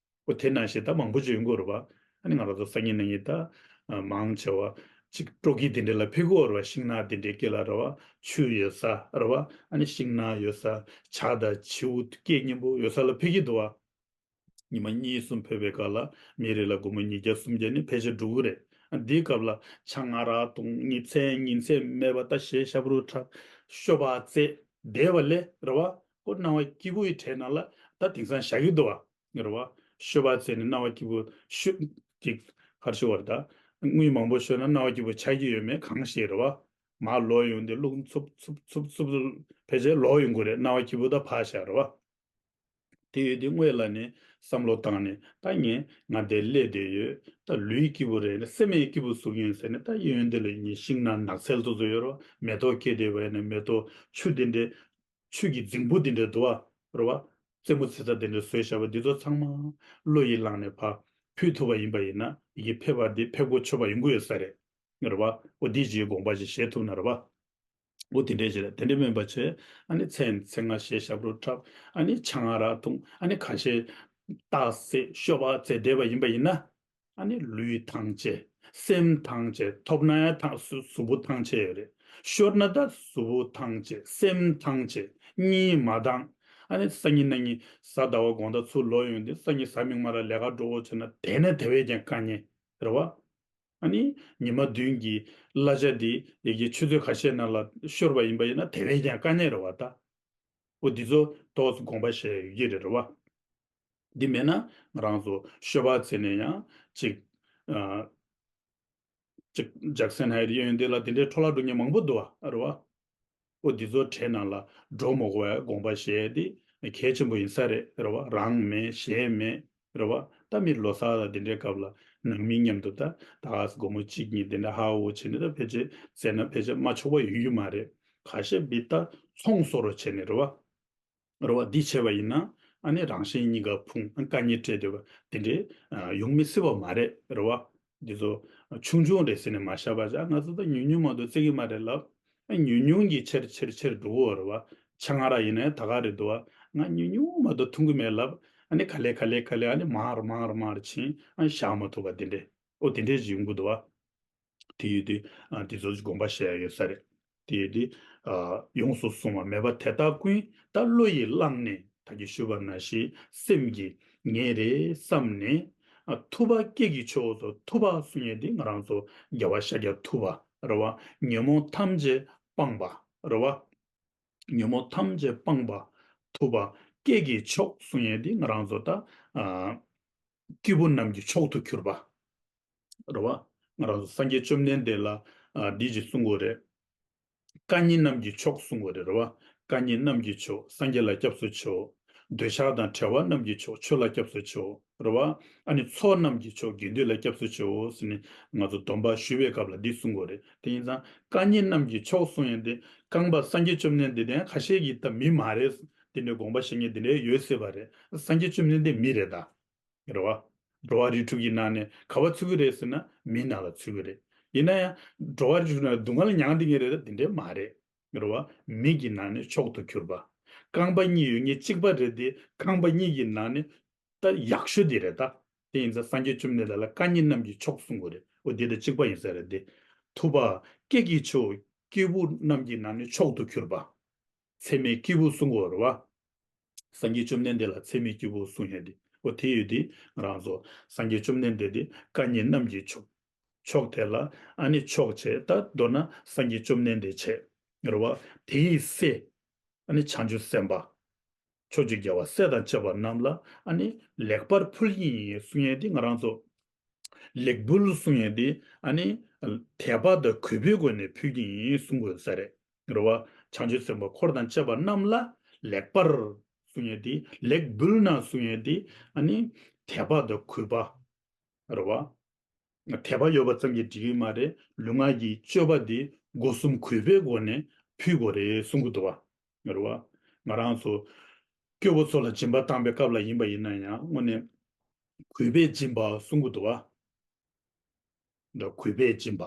འོ་དེ་ནང་བཞིན་ད་མང་པོ་ཅིག་ཡོང་གི་ཡོད་རེད་བ། ཨ་ནི་ང་རང་ཚོ་སང་ཉིན་གནངས་ཉིན་ད་ཨ་མང་ཆེ་བ་ཅིག་སྤྲོ་སྐྱིད་དེ་འདྲས་ལ་ཕེབས་ཀྱི་ཡོད་རེད་བ། ཤིང་ནགས་དེ་འདྲའི་དཀྱིལ་ལ་རེད་བ། ཆུ་ཡོད་ས་རེད་བ། ཨ་ནི་ཤིང་ནགས་ཡོད་ས། བྱ་དང་བྱིའུ་སྐད་སྙན་པོ་ཡོད་ས་ལ་ཕེབས་ཀྱི་འདུག་བ། ཉི་མ་གཉིས་གསུམ་ཕེབས་པའི་སྐབས་ལ་མི་རེ་ལ་སྒོར་མོ་ཉིས་བརྒྱ་སུམ་བརྒྱ་ནི་ཕལ་ཆེར་འགྲོ་གི་རེད། ཨ་འདིའི་སྐབས་ལ་ཆང་ཨ་རག་འཐུང་། ཉིན་མཚན་ཉིན་མཚན་མེད་པ་ད་གཞས་ཞབས་བྲོ་འཁྲབ། ཤོ་སྦག་རྩེད་བསྡད་པ་ལས་རེད་བ། ཁོ་སྣང་བ་སྐྱིད་པོ་ཡི་གྲས་ནང་ལ་ད་དེང་སང་བཞག་གི་འདུག་བ། རེད་བ། ཤོ་སྦག་རྩེད་ནས་སྣང་བ་སྐྱིད་པོ་ཤོད་ཀྱི་ཕར་ཤོ་བར་ད། དངུལ་མང་པོ་ཤོར་ན་སྣང་བ་སྐྱིད་པོ་ཆགས་ཀྱི་ཡོད་མེད་གང་ཤེས་རེད་བ། མར་ལོག་ཡོང་དུས་རླུང་འཚུབ་འཚུབ་འཚུབ་འཚུབ་ཕལ་ཆེར་ལོག་ཡོང་གི་རེད། སྣང་བ་སྐྱིད་པོ་ད་ཕར་བཞག་རེད་བ། དེ་ཡོད་དུས་དངོས་ལ་ནི་བསམ་བློ་བཏང་ནས་ད་ངས་ང་འདིར་སླེབས་བསྡད་ཡོད། ད་ལུས་སྐྱིད་པོ་རེད། སེམས་ཡང་སྐྱིད་པོ་བཟོ་གི་ཡིན་ཟེར་ནས་ད་གཡས་གཡོན་འདི་ལ་ངས་ཤིང་ནགས་ནགས་ཚལ་དེ་ཚོ་ཡོད་རེད་བ། མེ་ཏོག་སྐྱེས་བསྡད་པ་ཡིན་ན་མེ་ཏོག་ཆུ་དེ་འདྲའི་ཆུ་གི་རྫིང་བུ་དེ་འདྲ་འདུག་བ། རེད་བ། རྩེད་མོ་རྩེ་ས་དེ་འདྲ་བཟོས་བཞག་པ་འདི་ཚོ་ཚང་མ་བློ་ཡིས་བླངས་ནས་ཕར་ཕུལ་ཐུབ་པ་ཡིན་པ་ཡིན་ན་ཡི་གེ་ཕེབས་པ་འདི་ཕེབས་གོ་ཆོད་པ་ཡོང་གི་ཡོད་ས་རེད། རེད་བ། འོ་འདི་ཅིག་དགོངས་པ་ཅིག་བཞེས་ཐུབ་ན་རེད་བ། འོ་དེ་འདྲས་ཅིག་རེད། དེ་འདྲས་མིན་པ་བྱས་ཨ་ནི་མཚན་མཚན་སྔ་གཞས་ཞབས་བྲོ་འཁྲབ། ཨ་ནི་ཆང་ཨ་རག་འཐུང་། ཨ་ནི་ཁ་ཤས་རྟགས་གསལ་ཤོ་སྦག་རྩེད་བསྡད་པ་ཡིན་པ་ཡིན་ན། ཨ་ནི་ལུས་ཐང་ཆད། སེམས་ཐང་ཆད། ཐོབ་ན་ཡང་ཐང་གཟུ་གཟུགས་པོ་ཐང་ཆད་ཡོད་རེད། ཤོར་ན་ད་གཟུགས་པོ་ཐང་ཆད། སེམས་ཐང་ཆད། གཉིད་མ་འདང་། ཨ་ནི་སང་ཉིན་གནངས་ཉིན་གཟའ་ཟླ་བ་དགོང་དག་ཚུར་ལོག་ཡོང་དུས་སང་ཉིན་གཟའ་མིག་དམར་ལ་ལས་ཀ་འགྲོ་དགོས་བྱུང་ན་དེ་ནས་དེ་བས་ཀྱང་དཀའ་ངལ་རེད་བ། ཨ་ནི་ཉི་མ་བདུན་གྱི་གླ་ཆ་འདི་ཡ་གི་ཆུ་ཚོད་ཁ་ཤས་ནང་ལ་ཤོར་བ་ཡིན་པ་ཡིན་ན་དེ་བས་ཀྱང་དཀའ་ངལ་རེད་བ་ད། འོ་འདི་ཚོ་ཏོག་ཙམ་དགོངས་པ་བཞེས་ཡོད་ཀྱི་རེད་རེད་བ། འདི་མེད་ན་ང་རང་ཚོ་ཤོ་སྦག་རྩེ་ནས་ཡང་ཅིག་ཨ་ཅིག་ཇག་སན་ཧའི་ཡོད་འདི་ལ་དེ་འདྲའི་འཕྲོ་བརླག་འགྲོ་མཁན་མང་པོ་འདུག་བ་རེད་བ། འོ་འདི་ཚོ་གྲས་ནང་ལ་འགྲོ་མ་དགོས་པའི་དགོངས་པ་བཞེས་དེ་གལ་ཆེན་པོ་ཡིན་ས་རེད་རེད་བ། རང་མེད་གཞན་མེད་རེད་བ། ད་མི་ལོ་གསར་ལ་དེ་འདྲའི་སྐབས་ལ་ནང་མི་མཉམ་དུ་ད་ད་ག་སྒོར་མོ་གཅིག་གཉིས་དེ་འདྲ་ཧ་འོ་བྱས་ནས་ད་ཕལ་ཆེར་རྩེད་ན་ཕལ་ཆེར་མ་ཆོག་པ་ཡོད་རྒྱུ་མ་རེད། ཁ་ཤས་འདི་ད་ཚོང་བཟོ་རོགས་བྱས་ནས་རེད་བ། རེད་བ། འདི་བྱས་པ་ཡིན་ན་ཨ་ནི་རང་གཞན་གཉིས་ཀ་ཕུང་དཀའ་ངལ་འཕྲད་འདོད་པ་དེ་འདྲའི་ཡོང་མི་སྲིད་པ་མ་རེད་རེད་བ། འདི་ཚོ་ཆུང་ཆུང་རེད་ཟེར་ནས་མ་བཞག་པ་བྱ། ང་ཚོ་ད་ཉུང་ཉུང་མ་གཏོགས་རྩེ་གི་མ་རེད་ལབ། ཨ་ཉུང་ཉུང་གིས་ཆེར་ཆེར་ཆེར་འགྲོ་གི་ཡོད་རེད་བ། ཆང་ཨ་རག་ཡིན་ན་ཡང་ད་ག་རེད་འདུག་བ། ང་ཉུང་ཉུང་མ་གཏོགས་འཐུང་གི་མེད་ལབ། ཨ་ནི་ག་ལེ་ག་ལེ་ག་ལེ་ཨ་ནི་མར་མར་མར་ཕྱིན་ཨ་ནི་བཞག་མ་ཐུབ་པ་དེ་འདྲས། ཨོ་དེ་འདྲས་ཞིག་ཡོང་གི་འདུག་བ། དེ་ཡོད་དུས་ཨ་དེ་ཚོ་དགོངས་པ་བཞེས་ཡ་ཡོད་ས་རེད། དེ་ཡོད་དུས་ཨ་ཡོངས་སུ་བཟུང་བ་མེད་པ་དེ་དག་ཀུན་ད་བློ་ཡིས་བླངས་ནས་ད་གིན་ཞུས་པ་ནང་བཞིན་སེམས་ཀྱིས་ངས་རེད་བསམ་ནས་ཨ་ཐུབ་པ་སྐྱེ་གི་ཆོག་སོ། ཐུབ་པ་གསུང་ཡས་དེ་ང་རང་ཚོ་རྒྱལ་བ་ཤཱཀྱ་ཐུབ་པ་རེད་བ། ཉོན་མོངས་ཐམས་ཅད་སྤངས་པ་རེད་བ། ཉོན་མོངས་ཐམས་ཅད་སྤངས་པ་ཐུབ་པ་སྐྱེ་གི་ཆོག་གསུང་ཡས་དེ་ང་རང་ཚོ་ད་ཨ་སྐྱེས་བུ་རྣམས་ཀྱི་མཆོག་ཏུ་གྱུར་པ། རེད་བ། ང་རང་ཚོ་སངས་རྒྱས་བཅོམ་ལྡན་འདས་ལ་ཨ་འདི་ཅིག་གསུང་གི་ཡོད་རེད། བཀའ་ཉིད་རྣམས་ཀྱི་མཆོག་གསུང་གི་ཡོད་རེད། རེད་བ། བཀའ་ཉིད་རྣམས་ཀྱི་མཆོག་སངས་རྒྱས་ལ་སྐྱབས་སུ་མཆིའོ། འདོད་ཆགས་དང་བྲལ་བ་རྣམས་ཀྱི་མཆོག་ཆོས་ལ་སྐྱབས་སུ་མཆིའོ། རེད་བ། ཨ་ནི་ཚོགས་རྣམས་ཀྱི་མཆོག་དགེ་འདུན་ལ་སྐྱབས་སུ་མཆིའོ་ཟེར་ནས་ང་ཚོ་སྡོམ་པ་ཞུ་བའི་སྐབས་ལ་འདི་གསུང་གི་ཡོད་རེད། དེ་ཡིན་ཙང་བཀའ་ཉིད་རྣམས་ཀྱི་མཆོག་གསུང་ཡས་འདི་རྐང་པ་སངས་རྒྱས་བཅོམ་ལྡན་འདས་དེ་ཁ་ཤས་ཀྱིས་ད་མི་མ་རེད། དེ་འདྲའི་དགོངས་པ་བཞེས་མཁན་དེ་འདྲའི་ཡོད་སྲིད་པ་རེད། སངས་རྒྱས་བཅོམ་ལྡན་འདས་མི་རེད་ད། རེད་བ། འགྲོ་བ་རིགས་དྲུག་གི་ནང་ནས་ག་བ་ཚུད་ཀྱི་རེད་ཟེར་ན་མི་ནང་ལ་ཚུད་ཀྱི་རེད། ཡིན་ན་ཡང་འགྲོ་བ་རིགས་དྲུག་ནང་སྡུག་བསྔལ་མྱངས་བསྡད་མཁན་རེད་ད་དེ་འདྲས་མ་རེད། རེད་བ། མི་གི་ནང་ནས་མཆོག་ཏུ་གྱུར་པ། རྐང་པ་གཉིས་ཡོད་མཁན་གཅིག་པ་རེད་དེ་རྐང་པ་གཉིས་ཀྱི་ནང་ནས་ད་ཡག་ཤོས་དེ་རེད་ད། དེ་ཡིན་ཙང་སངས་རྒྱས་བཅོམ་ལྡན་འདས་ལ་བཀའ་ཉིད་རྣམས་ཀྱི་མཆོག་གསུང་གི་རེད། འོ་དེ་ད་གཅིག་པ་ཡིན་ས་རེད་དེ། ཐུབ་པ་སྐྱེ་གི་མཆོག་སྐྱེས་བུ་རྣམས་ཀྱི་ནང་ནས་མཆོག་ཏུ་གྱུར་པ། ཚད་མེད་སྐྱེས་བུ་གསུང་གི་ཡོད་རེད་བ། སངས་རྒྱས་བཅོམ་ལྡན་འདས་ལ་ཚད་མེད་སྐྱེས་བུ་གསུང་ཡོད་དེ། འོ་དེ་ཡོད་དེ་ང་རང་ཚོ་སངས་རྒྱས་བཅོམ་ལྡན་འདས་དེ་བཀའ་ཉིད་རྣམས་ཀྱི་མཆོག་མཆོག་དེ་ལ་ཨ་ནི་མཆོག་བྱས། ད་མདོར་ན་སངས་རྒྱས་བཅོམ་ལྡན་འདས་བྱས། རེད་བ། དེའི་སྲས་ཨ་ནི་བྱང་ཆུབ་སེམས་དཔའ། ཕྱོགས་བཅུའི་རྒྱལ་བ་སྲས་དང་བཅས་པ་རྣམས་ལ་ཨ་ནི་ལེགས་པར་ཕུལ་གྱི་ཡིན་གསུང་ཡས་དེ་ང་རང་ཚོ། ལེགས་འབུལ་གསུང་ཡས་དེ་ཨ་ནི་དད་པ་དང་གུས་པའི་སྒོ་ནས་ཕུལ་གྱི་ཡིན་གསུང་དགོས་ས་རེད། རེད་བ། བྱང་ཆུབ་སེམས་དཔའ་འཁོར་དང་བཅས་པ་རྣམས་ལ་ལེགས་པར་གསུང་ཡས་དེ་ལེགས་འབུལ་ན་གསུང་ཡས་དེ་ཨ་ནི་དད་པ་དང་གུས་པ། རེད་བ། དད་པ་ཡོད་པ་ཙམ་གྱིས་འགྲིག་གི་མ་རེད། ལུས་ངག་གི་སྤྱོད་པ་འདི་སྒོ་གསུམ་གུས་པའི་སྒོ་ནས་ཕུལ་དགོས་རེད་གསུང་གི་འདུག་བ། རེད་བ། ང་རང་ཚོ་སྐྱོ་བོ་ཚོ་ལ་སྦྱིན་པ་བཏང་པའི་སྐབས་ལ་ཡིན་པ་ཡིན་ན་ཡང་དངོས་གནས་གུས་པས་སྦྱིན་པ་གསུང་གི་འདུག་བ། འདྲ་གུས་པས་སྦྱིན་པ།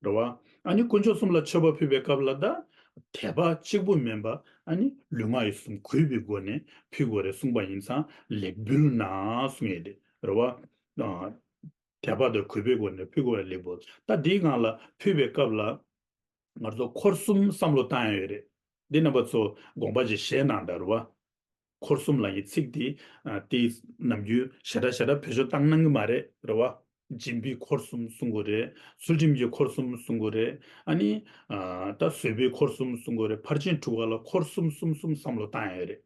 རེད་བ། ཨ་ནི་དཀོན་མཆོག་གསུམ་ལ་མཆོད་པ་ཕུལ་བའི་སྐབས་ལ་ད་དད་པ་གཅིག་པུ་མིན་པ་ཨ་ནི་ལུས་ངག་ཡིད་གསུམ་གུས་པའི་སྒོ་ནས་ཕུལ་དགོས་རེད་གསུངས་པ་ཡིན་ཙང་ལེགས་འབུལ་ན་གསུང་ཡས་དེ་རེད་བ། ཨ། དད་པ་དང་གུས་པའི་སྒོ་ནས་ཕུལ་དགོས་པའི་ལེགས་འབུལ། ད་འདིའི་སྒང་ལ་ཕུལ་བའི་སྐབས་ལ་ང་ཚོ་འཁོར་གསུམ་བསམ་བློ་བཏང་ཡ་ཡོད་རེད། འདི་རྣམ་པ་ཚོ་དགོངས་པ་ཅིག་བཞེས་གནང་དང་རེད་བ། འཁོར་གསུམ་ལབ་ཡའི་ཚིག་འདི་ཨ། དེ་ནམ་རྒྱུན་ཞེ་དྲག་ཞེ་དྲག་བེད་སྤྱོད་བཏང་གནང་གི་མ་རེད་རེད་བ། སྦྱིན་པའི་འཁོར་གསུམ་གསུང་དགོས་རེད། ཚུལ་ཁྲིམས་ཀྱི་འཁོར་གསུམ་གསུང་དགོས་རེད། ཨ་ནི་ཨ། ད་བཟོད་པའི་འཁོར་གསུམ་གསུང་དགོས་རེད། ཕར་ཕྱིན་དྲུག་ག་ལ་འཁོར་གསུམ་གསུམ་གསུམ་བསམ་བློ་བཏང་ཡ་ཡོད་རེད།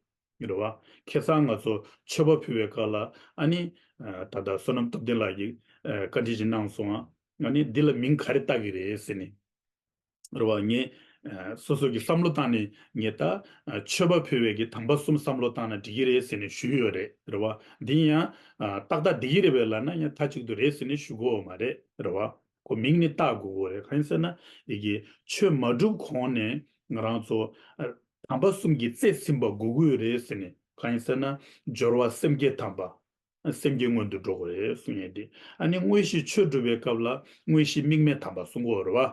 རེད་བ། ཁ་སང་ང་ཚོ་མཆོད་པ་ཕུལ་བའི་སྐབས་ལ་ཨ་ནི་ཨ། ད་ལྟ་བསོད་ནམས་སྟོབས་ལྡན་ལགས་ཀྱིས་ཨ། བཀའ་འདྲི་ཞིག་གནང་སོང་ཨ། ཨ་ནི་འདི་ལ་མིང་ག་རེ་བཏགས་ཀྱི་རེད་ཟེར་ནས། རེད་བ། ངས་ཨ། སོ་སོ་གི་བསམ་བློ་བཏང་ནས་ངས་ད་ཨ། མཆོད་པ་ཕུལ་བའི་གི་དམ་པ་གསུམ་བསམ་བློ་བཏང་ན་འགྲིག་གི་རེད་ཟེར་ནས་ཞུས་ཡོད་རེད། རེད་བ། འདི་ཡང་ཨ། ཏག་ཏག་འགྲིག་གི་རེད་པས་ལབ་ན་ཡང་མཐའ་གཅིག་ཏུ་རེད་ཟེར་ནས་ཞུ་དགོས་པ་མ་རེད། རེད་བ། ཁོ་མིང་ནི་བཏགས་དགོས་ཀྱི་རེད། གང་ཡིན་ཟེར་ན་ཡི་གེ་ཆོས་མ་གྲུབ་གོང་ནས་ང་རང་ཚོ་ཨ། དམ་པ་གསུམ་གྱི་རྩེ་ཟིན་པ་དགོས་ཀྱི་ཡོད་རེད་ཟེར་ནས། གང་ཡིན་ཟེར་ན་སྦྱོར་བ་སེམས་བསྐྱེད་དམ་པ། སེམས་བསྐྱེད་སྔོན་དུ་འགྲོ་དགོས་རེད་གསུང་ཡས་དེ། ཨ་ནི་དངོས་གཞི་ཆོས་སྒྲུབ་པའི་སྐབས་ལ་དངོས་གཞི་དམིགས་མེད་དམ་པ་གསུང་དགོས་རེད་བ།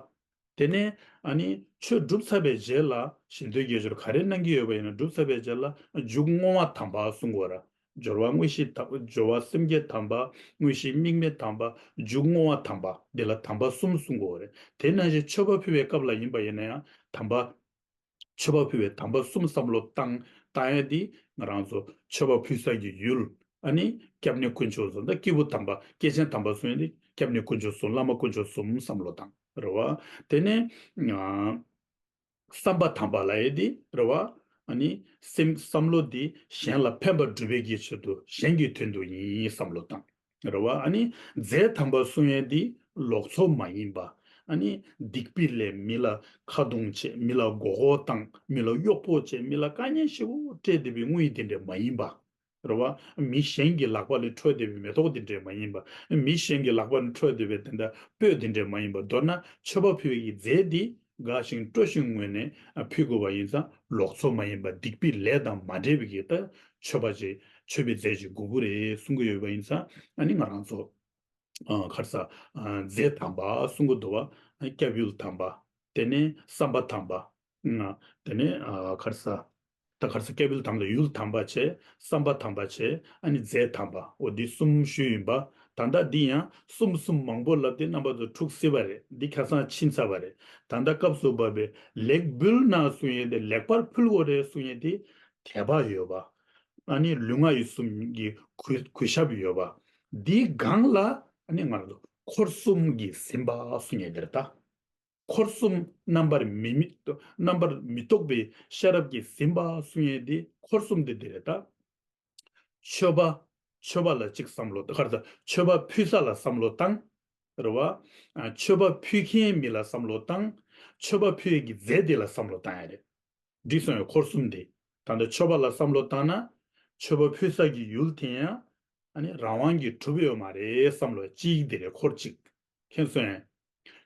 དེ་ནས་ཨ་ནི་ཆོས་སྒྲུབ་ཚར་བའི་རྗེས་ལ་ཞི་འདོད་དགེ་སྦྱོར་ག་རེ་གནང་གི་ཡོད་པ་ཡིན་ན་སྒྲུབ་ཚར་བའི་རྗེས་ལ་མཇུག་བསྔོ་བ་དམ་པ་གསུང་དགོས་ར། སྦྱོར་བ་དངོས་གཞི་དམ། སྦྱོར་བ་སེམས་བསྐྱེད་དམ་པ། དངོས་གཞི་དམིགས་མེད་དམ་པ། མཇུག་བསྔོ་བ་དམ་པ། འདི་ལ་དམ་པ་གསུམ་གསུང་དགོས་རེད། དེ་ནང་བཞིན་མཆོད་པ་ཕུལ་བའི་སྐབས་ལ་ཡིན་པ་ཡིན་ན་ཡང་དམ་པ། མཆོད་པ་ཕུལ་བའི་དམ་པ་གསུམ་བསམ་བློ་བཏང་བཏང་ཡ་འདི་ང་རང་ཚོ་མཆོད་པ་ཕུལ་ས་ཀྱི་ཡུལ། ཨ་ནི་སྐྱབས་གནས་དཀོན་མཆོག་གསུམ་དང་སྐྱེས་བུ་དམ་པ། སྐྱེས་ཆེན་དམ་པ་གསུམ་ཡ་འདི་སྐྱབས་གནས་དཀོན་མཆོག་གསུམ། བླ་མ་དཀོན་མཆོག་གསུམ་བསམ་བློ་བཏང་རེད་བ། དེ་ནས་ཨ། བསམ་པ་དམ་པ་ལབ་ཡ་འདི་རེད་བ། ཨ་ནི་སེམས་བསམ་བློ་འདི་གཞན་ལ་ཕན་པ་སྒྲུབ་པའི་གི་ཆེད་དུ་གཞན་གྱི་དོན་དུ་ཡིན་བསམ་བློ་བཏང་། རེད་བ། ཨ་ནི་རྫས་དམ་པ་གསུང་ཡས་འདི་ལོག་འཚོ་མ་ཡིན་པ། ཨ་ནི་སྡིག་པའི་ལས། མི་ལ་ཁ་རྡུང་བྱེད། མི་ལ་མགོ་སྐོར་བཏང་། མི་ལ་གཡོག་པོ་བྱེད། མི་ལ་དཀའ་ངལ་ཞེ་པོ་སྤྲད་བསྡད་པའི་དངོས་ཡོད་དེ་འདྲ་མ་ཡིན་པ། རེད་བ། མི་གཞན་གྱི་ལག་པ་ལས་འཕྲོག་བསྡད་པའི་མེ་ཏོག་དེ་འདྲ་མ་ཡིན་པ། མི་གཞན་གྱི་ལག་པ་ལས་འཕྲོག་བསྡད་པའི་དེ་འདྲ་སྤོས་དེ་འདྲ་མ་ཡིན་པ། མདོར་ན་མཆོད་པ་ཕུལ་བའི་རྫས་འདི་དགའ་ཞིང་སྤྲོ་ཞིང་ངུས་ནས་ཕུལ་དགོས་པ་ཡིན་ཙང་ལོག་འཚོ་མ་ཡིན་པ། སྡིག་པའི་ལས་དང་མ་འདྲེས་པའི་གི་ད་མཆོད་པ་ཅིག་མཆོད་པའི་རྫས་ཅིག་དགོས་ཀྱི་རེད་གསུང་གི་ཡོད་པ་ཡིན་ཙང་ཨ་ནི་ང་རང་ཚོ། ཨ། ག་རེ་ཟ། ཨ། རྫས་དམ་པ་གསུང་གི་འདུག་བ། སྐྱབས་ཡུལ་དམ་པ། དེ་ནས་བསམ་པ་དམ་པ། ཨ། དེ་ནས་ཨ། ག་རེ་ཟ། ད་ག་རེ་ཟ། སྐྱབས་ཡུལ་དམ་པ་དང་ཡུལ་དམ་པ་བྱས། བསམ་པ་དམ་པ་བྱས། ཨ་ནི་རྫས་དམ་པ། འོ་འདི་གསུམ་ཞུས་ཡིན་པ། ད་ལྟ་འདི་ཡང་གསུམ་གསུམ་མང་པོ་ལབ་སྟེ་རྣམ་པ་ཚོ་འཁྲུག་སྲིད་པ་རེད། འདི་ཁ་སང་ཕྱིན་ཚར་བ་རེད། ད་ལྟ་སྐབས་སུ་བབས་པའི་ལེགས་འབུལ་ན་གསུང་ཡས་དེ་ལེགས་པར་ཕུལ་དགོས་རེད་གསུང་ཡས་དེ་དད་པ་ཡོད་པ། ཨ་ནི་ལུས་ངག་ཡིད་གསུམ་གྱི་གུས་གུས་ཞབས་ཡོད་པ། འདིའི་སྒང་ལ་ཨ་ནི་ང་རང་ཚོ་འཁོར་གསུམ་གྱིས་ཟིན་པ་གསུང་ཡས་དེ་རེད་ད། འཁོར་གསུམ་རྣམ་པར་མི་མི་རྣམ་པར་མི་རྟོག་པའི་ཤེས་རབ་ཀྱིས་ཟིན་པ་གསུང་ཡས་དེ་འཁོར་གསུམ་དེ་འདི་རེད་ད། མཆོད་པ། མཆོད་པ་ལ་གཅིག་བསམ་བློ་ག་རེ་ཟ། མཆོད་པ་ཕུལ་ས་ལ་བསམ་བློ་བཏང་། རེད་བ། ཨ། མཆོད་པ་ཕུལ་མཁན་མི་ལ་བསམ་བློ་བཏང་། མཆོད་པ་ཕུལ་ཡས་ཀྱི་རྫས་དེ་ལ་བསམ་བློ་བཏང་ཡ་རེད། འགྲིག་སོང་ཡ། འཁོར་གསུམ་དེ། ད་ལྟ་མཆོད་པ་ལ་བསམ་བློ་བཏང་ན། མཆོད་པ་ཕུལ་ས་ཀྱི་ཡུལ་དེ་ཡང་། ཨ་ནི་རང་དབང་གིས་གྲུབ་ཡོད་མ་རེད་བསམ་བློ་གཅིག་དེ་རེད། འཁོར་གཅིག་མཁྱེན་སོང་ཡ།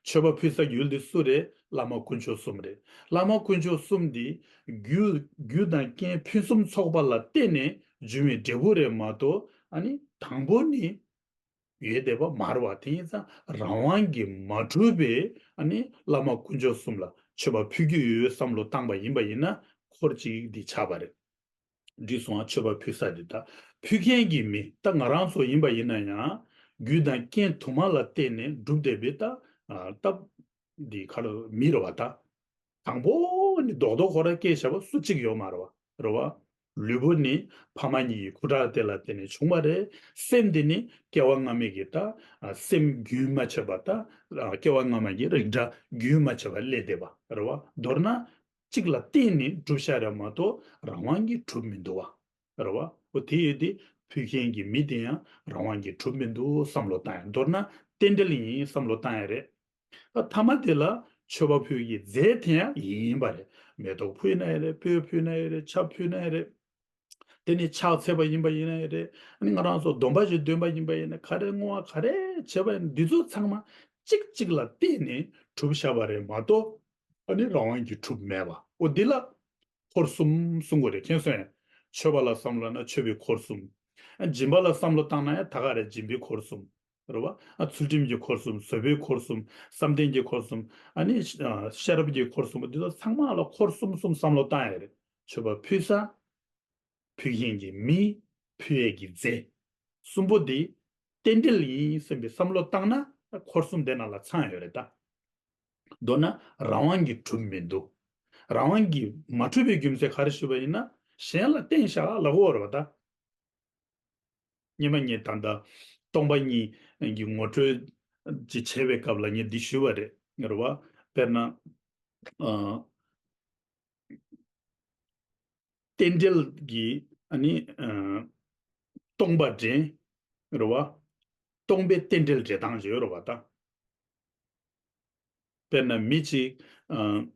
མཆོད་པ་ཕུལ་ས་ཀྱི་ཡུལ་དེ་སུ་རེད། བླ་མ་དཀོན་མཆོག་གསུམ་རེད། བླ་མ་དཀོན་མཆོག་གསུམ་དེ་རྒྱུ་རྒྱུ་དང་རྐྱེན་ཕུན་སུམ་ཚོགས་པ་ལ་བརྟེན་ནས་འབྱུང་བའི་འབྲས་བུ་རེད་མ་གཏོགས། ཨ་ནི་དང་པོ་ནི། ཡོད་བསྡད་པ་མ་རེད་བ། དེ་ཡིན་ཙང་རང་དབང་གིས་མ་གྲུབ་པའི་ཨ་ནི་བླ་མ་དཀོན་མཆོག་གསུམ་ལ་མཆོད་པ་ཕུལ་རྒྱུ་ཡོད་བསམ་བློ་བཏང་པ་ཡིན་པ་ཡིན་ན་འཁོར་གཅིག་འདི་ཆགས་པ་རེད། འགྲིག་སོང་ང་། མཆོད་པ་ཕུལ་ས་འདི་ད་ཕུལ་མཁན་གྱི་མི་ད་ང་རང་ཚོ་ཡིན་པ་ཡིན་ན་ཡང་རྒྱུ་དང་རྐྱེན་དུ་མ་ལ་བརྟེན་ནས་གྲུབ་བསྡད་པའི་ད་ཨ་སྟབས་འདི་ག་རེ་མི་རེད་བ་ད། དང་པོ་ནི་རྡོག་རྡོག་ཁོ་རང་སྐྱེས་བཞག་པ་སུ་གཅིག་ཡོད་མ་རེད་བ། རེད་བ། ལུས་པོ་ནི་ཕ་མ་གཉིས་ཀྱི་ཁུ་ཁྲག་དེ་ལ་བརྟེན་ནས་བྱུང་བ་རེད། སེམས་དེ་ནི་སྐྱེ་བ་སྔ་མའི་གི་ད་ཨ་སེམས་རྒྱུན་མ་ཆད་པ་ད་ཨ་སྐྱེ་བ་སྔ་མ་གི་རིགས་འདྲ་རྒྱུན་མ་ཆད་པ་སླེབས་བསྡད་པ་རེད་བ། མདོར་ན་གཅིག་ལ་བརྟེན་ནས་གྲུབ་ཤག་རེད་མ་གཏོགས་རང་དབང་གིས་གྲུབ་མི་འདུག་བ། རེད་བ། འོ་དེ་ཡོད་དེ་ཕུལ་མཁན་གྱི་མི་དེ་ཡང་རང་དབང་གིས་གྲུབ་མི་འདུག་བསམ་བློ་བཏང་ཡ། མདོར་ན་རྟེན་འབྲེལ་ཡིན་བསམ་བློ་བཏང་ཡ་རེད། ཨ་མཐའ་མ་དེ་ལ་མཆོད་པ་ཕུལ་གྱི་རྫས་དེ་ཡང་ཡིན་པ་རེད། མེ་ཏོག་ཕུལ་ན་ཡང་རེད། སྤོས་ཕུལ་ན་ཡང་རེད། ཆབ་ཕུལ་ན་ཡང་རེད། དེ་ནས་ཕྱག་འཚལ་བ་ཡིན་པ་ཡིན་ན་རེད། ཨ་ནི་ང་རང་ཚོ་སྡོམ་པ་ཞིག་འདོན་པ་ཡིན་པ་ཡིན་ན། ག་རེ་བསྔོ་བ་ག་རེ་བྱས་པ་ཡིན་ན། འདི་ཚོ་ཚང་མ་གཅིག་གཅིག་ལ་བརྟེན་ནས་གྲུབ་བཞག་པ་རེད་མ་གཏོགས། ཨ་ནི་རང་དབང་གིས་གྲུབ་མེད་པ། འོ་འདི་ལ་འཁོར་གསུམ་གསུང་གི་རེད། མཁྱེན་སོང་ངས། མཆོད་པ་ལ་བསམ་བློ་བཏང་ན་མཆོད་པའི་འཁོར་གསུམ། ཨ། སྦྱིན་པ་ལ་བསམ་བློ་བཏང་ན་ཡང་ད་ག་རེ་སྦྱིན་པའི་འཁོར་གསུམ། རེད་བ། ཨ། ཚུལ་ཁྲིམས་ཀྱི་འཁོར་གསུམ། བཟོད་པའི་འཁོར་གསུམ། བསམ་གཏན་གྱི་འཁོར་གསུམ། ཨ་ནི་ཤ- ཨ། ཤེས་རབ་ཀྱི་འཁོར་གསུམ། འདི་ཚོ་ཚང་མ་ལ་འཁོར་གསུམ་གསུམ་བསམ་བློ་བཏང་ཡ་རེད། མཆོད་པ་ཕུལ་ས། ཕུལ་མཁན་གྱི་མི། ཕུལ་ཡས་ཀྱི་རྫས། གསུམ་པོ་འདི་རྟེན་འབྲེལ་ཡིན་བསམ་པའི་བསམ་བློ་བཏང་ན་འཁོར་གསུམ་དེ་ནང་ལ་ཚང་ཡོད་རེད་ད། མདོར་ན་རང་དབང་གིས་གྲུབ་མི་འདུག་རང་དབང་གིས་མ་གྲུབ་པའི་རྒྱུ་མཚན་ག་རེ་ཞུས་པ་ཡིན་ན། གཞན་ལ་བརྟེན་བཞག་ལབ་ཀྱི་ཡོད་རེད་བ་ད། སྔོན་མ་ངས་ད་ལྟ་སྟོང་པ་ཉིད་ཀྱི་ངོ་སྤྲོད་ཅིག་བྱེད་པའི་སྐབས་ལ་ངས་འདི་ཞུས་པ་རེད། རེད་བ། དཔེར་ན། ཨ། རྟེན་འབྲེལ་གྱི་ཨ་ནི། ཨ། སྟོང་པ་འདྲེན། རེད་བ། སྟོང་པའི་རྟེན་འབྲེལ་འདྲེན་སྟངས་ཅིག་ཡོད་རེད་བ་ད། དཔེར་ན་མི་གཅིག་ཨ།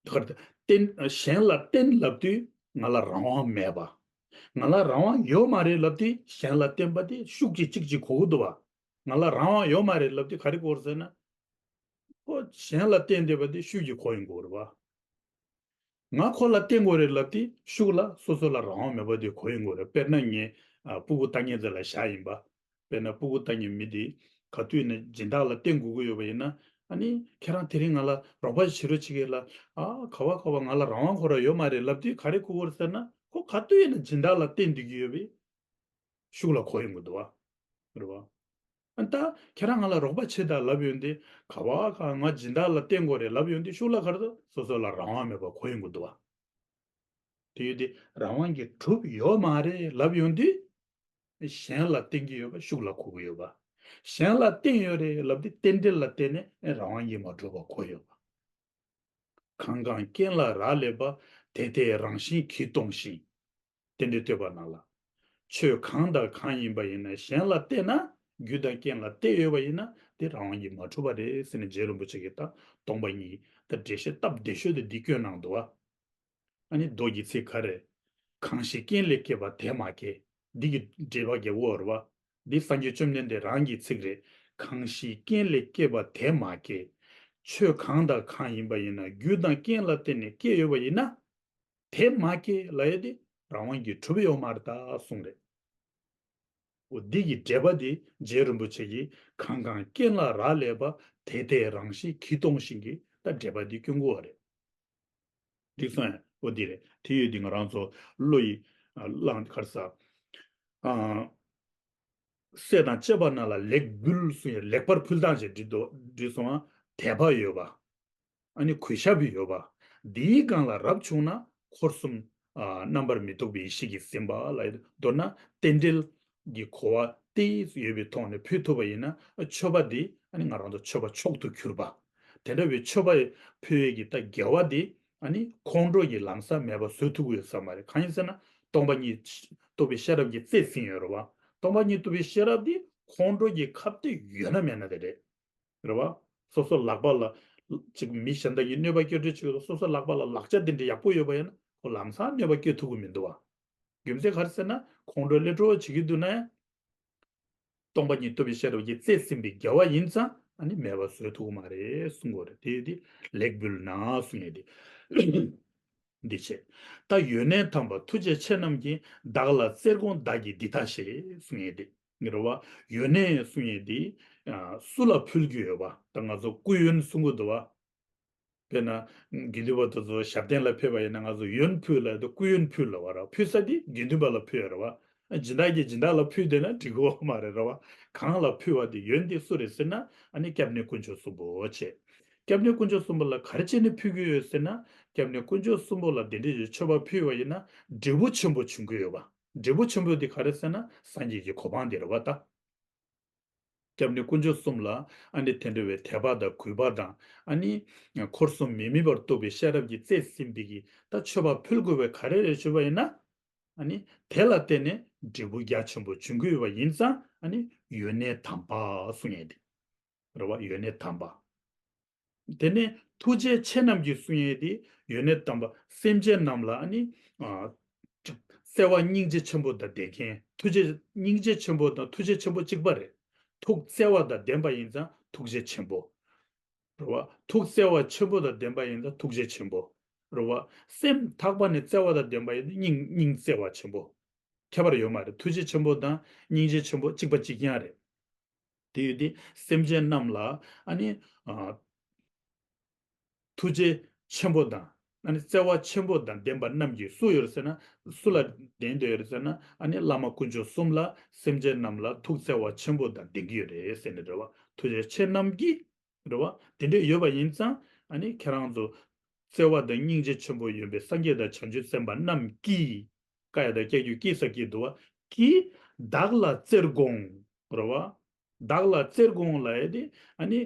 རྟེན- གཞན་ལ་བརྟེན་ལབ་དུས་ང་ལ་རང་དབང་མེད་པ། ང་ལ་རང་དབང་ཡོད་མ་རེད་ལབ་དུས་གཞན་ལ་བརྟེན་པ་དེ་ཤུགས་ཀྱིས་གཅིག་གཅིག་གོ་གི་འདུག་བ། ང་ལ་རང་དབང་ཡོད་མ་རེད་ལབ་དུས་ག་རེ་གོ་དགོས་ཟེར་ན། ཁོ་གཞན་ལ་བརྟེན་བསྡད་པ་དེ་ཤུགས་ཀྱིས་གོ་ཡོང་གི་རེད་བ། ང་ཁོ་ལ་བརྟེན་དགོས་རེད་ལབ་དུས་ཤུགས་ལ་སོ་སོ་ལ་རང་དབང་མེད་པ་དེ་གོ་ཡོང་གི་རེད། དཔེར་ན་ངས་ཨ། སྤུ་གུ་ལྟ་མཁན་ཚོ་ལ་བཞག་ཡིན་པ། དཔེར་ན་སྤུ་གུ་ལྟ་མཁན་མི་དེ་ག་དུས་ཡིན་ན་སྦྱིན་བདག་ལ་བརྟེན་དགོས་ཀྱི་ཡོད་པ་ཡིན་ན། ཨ་ནི་ཁྱེད་རང་དེ་རིང་ང་ལ་རོགས་པ་བྱེད་རོགས་བྱེད་ཀྱི་ལ། ཨ། ག་བ་ག་བ་ང་ལ་རང་དབང་ཁོ་རང་ཡོད་མ་རེད་ལབ་དུས་ག་རེ་གོ་གི་རེད་ཟེར་ན། ཁོ་ག་དུས་ཡིན་ན་སྦྱིན་བདག་ལ་བརྟེན་བསྡད་ཀྱི་ཡོད་པའི་ཤུགས་ལ་གོ་ཡོང་གི་འདུག་བ། རེད་བ། ཨ། ད་ཁྱེད་རང་ང་ལ་རོགས་པ་བྱེད་དང་ལབ་ཡོང་དུས་ག་བ་ག་ང་སྦྱིན་བདག་ལ་བརྟེན་དགོས་རེད་ལབ་ཡོང་དུས་ཤུགས་ལ་ག་རེ་འདུག་སོ་སོ་ལ་རང་དབང་མེད་པ་གོ་ཡོང་གི་འདུག་བ། དེ་ཡོད་དུས་རང་དབང་གིས་གྲུབ་ཡོད་མ་རེད་ལབ་ཡོང་དུས། གཞན་ལ་བརྟེན་གྱི་ཡོད་པ་ཤུགས་ལ་གོ་གི་ཡོད་པ། གཞན་ལ་བརྟེན་ཡོད་རེད་ལབ་དུས་རྟེན་འབྲེལ་ལ་བརྟེན་ནས་རང་དབང་གིས་མ་གྲུབ་པ་གོ་ཡོད་པ། གང་གང་རྐྱེན་ལ་རག་ལས་པ། དེ་དེའི་རང་བཞིན་གྱིས་སྟོང་ཞིང་། རྟེན་འབྲེལ་བསྟོད་པ་ནང་ལ། ཆོས་གང་དང་གང་ཡིན་པ་ཡིན་ན་གཞན་ལ་བརྟེན་ན། རྒྱུ་དང་རྐྱེན་ལ་བརྟེན་ཡོད་པ་ཡིན་ན་དེ་རང་དབང་གིས་མ་གྲུབ་པ་རེད་ཟེར་ནས་རྗེ་རིན་པོ་ཆེ་གིས་ད་སྟོང་པ་ཉིད་ད་འགྲེལ་བཤད་སྟབས་བདེ་ཤོས་དེ་འདི་བསྐྱོན་གནང་འདུག་བ། ཨ་ནི་མདོ་གི་ཚིག་ག་རེ། གང་ཞིག་རྐྱེན་ལས་སྐྱེས་པ་དེ་མ་སྐྱེས། འདི་གི་འགྲེལ་པ་རྒྱབ་ཡོད་རེད་བ། འདི་སངས་རྒྱས་བཅོམ་ལྡན་འདས་རང་གི་ཚིག་རེད། གང་ཞིག་རྐྱེན་ལས་སྐྱེས་པ་དེ་མ་སྐྱེས། ཆོས་གང་དང་གང་ཡིན་པ་ཡིན་ན་རྒྱུ་དང་རྐྱེན་ལ་བརྟེན་ནས་སྐྱེས་ཡོད་པ་ཡིན་ན། དེ་མ་སྐྱེས་ལབ་ཡས་དེ་རང་དབང་གིས་གྲུབ་ཡོད་མ་རེད་ད་གསུངས་རེད། འོ་འདི་གི་འགྲེལ་པ་འདི་རྗེ་རིན་པོ་ཆེ་གིས་གང་གང་རྐྱེན་ལ་རག་ལས་པ། དེ་དེའི་རང་བཞིན་གྱིས་སྟོང་ཞིང་གི་ད་འགྲེལ་པ་འདི་སྐྱོན་དགོས་པ་རེད། འགྲིག་སོང་ཡ། འོ་འདི་རེད། དེ་ཡོད་དུས་ང་རང་ཚོ་བློ་ཡི་ཨ། བླངས་ག་རེ་ཟ། ཨ། སྲས་དང་བཅས་པ་རྣམས་ལ་ལེགས་འབུལ་གསུངས་ཡ། ལེགས་པར་ཕུལ་སྟངས་ཞེས་བྲིས་འདུག་འགྲིག་སོང་ཨ། དད་པ་ཡོད་པ། ཨ་ནི་གུས་ཞབས་ཡོད་པ། འདིའི་སྒང་ལ་རབ་བྱུང་ན་འཁོར་གསུམ། ཨ། རྣམ་པར་མི་རྟོག་པའི་ཡེ་ཤེས་ཀྱིས་ཟིན་པ་ལ། མདོར་ན་རྟེན་འབྲེལ་གྱི་གོ་བ་དེ་ཡོད་པའི་ཐོག་ནས་ཕུལ་ཐུབ་པ་ཡིན་ན་མཆོད་པ་འདི་ཨ་ནི་ང་རང་ཚོ་མཆོད་པ་མཆོག་ཏུ་གྱུར་པ། དེ་འདྲ་བའི་མཆོད་པ་ཕུལ་ཡས་ཀྱི་ད་དགེ་བ་འདི་ཨ་ནི་ཁོང་ཁྲོ་གི་ལམ་སང་མེད་པ་བཟོ་ཐུབ་ཀྱི་ཡོད་ས་མ་རེད། གང་ཡིན་ཟེར་ན་སྟོང་པ་ཉིད་རྟོགས་པའི་ཤེས་རབ་ཀྱི་རྩལ་ཟིན་ཡོད་རེད་བ། སྟོང་པ་ཉིད་རྟོགས་པའི་ཤེས་རབ་འདི་ཁོང་ཁྲོ་གི་ཁ་གཏད་ཡོད་ན་མེད་ན་དེ་རེད། རེད་བ། སོ་སོ་ལག་པ་ལ་ཅིག་མི་གཞན་དག་གིས་གནོད་པ་སྐྱེལ་འདོད་བྱེད་ཀྱི་སོ་སོ་ལག་པ་ལ་ལག་ཆ་དེ་འདྲ་ཡག་པོ་ཡོད་པ་ཡིན་ན་ཁོ་ལམ་སང་གནོད་པ་སྐྱེལ་ཐུབ་ཀྱི་མི་འདུག་བ། རྒྱུ་མཚན་ག་རེ་ཟེར་ན་ཁོང་ཁྲོ་ལས་སྤྲོ་བ་བྱེད་ཀྱི་འདུག་ན་ཡང་སྟོང་པ་ཉིད་རྟོགས་པའི་ཤེས་རབ་ཀྱི་རྩལ་ཟིན་པའི་དགེ་བ་ཡིན་ཙང་ཨ་ནི་མེད་པ་བཟོ་ཐུབ་ཀྱི་མ་རེད་གསུང་གི་ཡོད་རེད། དེ་དེ་ལེགས་འབུལ་ན་གསུང་ཡས་དེ། འདི་བྱས། ད་ཡོན་གནས་དམ་པ་ཐུགས་རྗེ་ཆེ་རྣམས་ཀྱིས། བདག་ལ་བརྩེར་དགོངས་བདག་གིས་འདི་ལྟར་བཞེས། གསུང་ཡས་དེ། ངེས་ར་བ། ཡོན་གནས་གསུང་ཡས་དེ། ཨ། སུ་ལ་ཕུལ་རྒྱུ་ཡོད་པ། ད་ང་ཚོ་སྐུ་ཡོན་གསུང་གི་འདུག་བ། དཔེར་ན། དགེ་འདུན་པ་དེ་ཚོ་ཞབས་བརྟན་ལ་ཕེབས་པ་ཡིན་ན་ང་ཚོ་ཡོན་ཕུལ་ལ་དེ་སྐུ་ཡོན་ཕུལ་ལ་བ་ར། ཕུལ་ས་དེ་དགེ་འདུན་པ་ལ་ཕུལ་ཡོད་ར་བ། སྦྱིན་བདག་གིས་སྦྱིན་བདག་ལ་ཕུལ་བསྡད་ན་འགྲིག་གི་མ་རེད་ར་བ། གང་ལ་ཕུལ་བ་དེ་ཡོན་དེ་སུ་རེད་ཟེར་ན་ཨ་ནི་སྐྱབས་གནས་དཀོན་མཆོག་གསུམ་པོ་བྱས། སྐྱབས་གནས་དཀོན་མཆོག་གསུམ་པོ་ལ་ག་རེ་བྱས་ནས་ཕུལ་གྱི་ཡོད་ཟེར་ན། སྐྱབས་གནས་དཀོན་མཆོག་གསུམ་པོ་ལ་དེ་འདྲའི་མཆོད་པ་ཕུལ་བ་ཡིན་ན་འབྲས་བུ་ཆེན་པོ་འབྱུང་གི་ཡོད་པ། འབྲས་བུ་ཆེན་པོ་དེ་ག་རེ་ཟེར་ན་སངས་རྒྱས་ཀྱི་གོ་འཕང་དེ་རེད་བ་ད། སྐྱབས་གནས་དཀོན་མཆོག་གསུམ་ལ་ཨ་ནི་དེ་འདྲ་བའི་དད་པ་དང་གུས་པ་དང་ཨ་ནི་འཁོར་གསུམ་མི་དམིགས་པར་རྟོགས་པའི་ཤེས་རབ་ཀྱི་རྩལ་ཟིན་པའི་གི་ད་མཆོད་པ་ཕུལ་དགོས་པའི་ག་རེ་རེད་ཞུས་པ་ཡིན་ན། ཨ་ནི་དེ་ལ་བརྟེན་ནས་འབྲས་བུ་རྒྱ་ཆེན་པོ་འབྱུང་གི་ཡོད་པ་ཡིན་ཙང་ཨ་ནི་ཡོན་གནས་དམ་པ་གསུང་ཡས་དེ། རེད་བ། ཡོན་གནས་དམ་པ། དེ་ནས་ཐུགས་རྗེ་ཆེ་རྣམས་ཀྱིས་གསུང་ཡས་དེ་ཡོན་གནས་དམ་པ་སེམས་ཅན་རྣམས་ལ་ཨ་ནི། ཨ། བརྩེ་བ་སྙིང་རྗེ་ཆེན་པོ་དང་ལྡན་མཁན། ཐུགས་རྗེ་སྙིང་རྗེ་ཆེན་པོ་དང་ཐུགས་རྗེ་ཆེན་པོ་གཅིག་པ་རེད། ཐུགས་བརྩེ་བ་དང་ལྡན་པ་ཡིན་ཙང་ཐུགས་རྗེ་ཆེན་པོ། རེད་བ། ཐུགས་བརྩེ་བ་ཆེན་པོ་དང་ལྡན་པ་ཡིན་ཙང་ཐུགས་རྗེ་ཆེན་པོ། རེད་བ། སེམས་ཐག་པ་ནས་བརྩེ་བ་དང་ལྡན་པ་ཡིན་ན་སྙིང་སྙིང་བརྩེ་བ་ཆེན་པོ། ཁྱད་པར་ཡོད་མ་རེད། ཐུགས་རྗེ་ཆེན་པོ་དང་སྙིང་རྗེ་ཆེན་པོ་གཅིག་པ་གཅིག་རྐྱང་རེད། དེ་ཡོད་དེ་སེམས་ཅན་རྣམས་ལ་ཨ་ནི། ཨ། ཐུགས་རྗེ་ཆེན་པོ་དང་། ཨ་ནི་བརྩེ་བ་ཆེན་པོ་དང་ལྡན་པ་རྣམས་ཀྱིས་སུ་ཡོད་ཟེར་ན། སུ་ལ་ལྡན་དུ་ཡོད་ཟེར་ན། ཨ་ནི་བླ་མ་དཀོན་མཆོག་གསུམ་ལ་སེམས་ཅན་རྣམས་ལ་ཐུགས་བརྩེ་བ་ཆེན་པོ་དང་ལྡན་གྱི་ཡོད་རེད་ཟེར་ནས་རེད་བ། ཐུགས་རྗེ་ཆེ་རྣམས་ཀྱིས་རེད་བ། དེ་འདྲ་ཡོད་པ་ཡིན་ཙང་ཨ་ནི་ཁྱེད་རང་ཚོ་བརྩེ་བ་དང་སྙིང་རྗེ་ཆེན་པོ་ཡོད་པའི་སངས་རྒྱས་དང་བྱང་ཆུབ་སེམས་དཔའ་རྣམས་ཀྱིས། ཀ་ཡ་བཏགས་ཀྱ་གི་གུ་ཀྱི་ས་ཀྱི་འདུག་བ། ཀྱིས་བདག་ལ་བརྩེར་དགོངས། རེད་བ། བདག་ལ་བརྩེར་དགོངས་ལབ་ཡ་དེ་ཨ་ནི།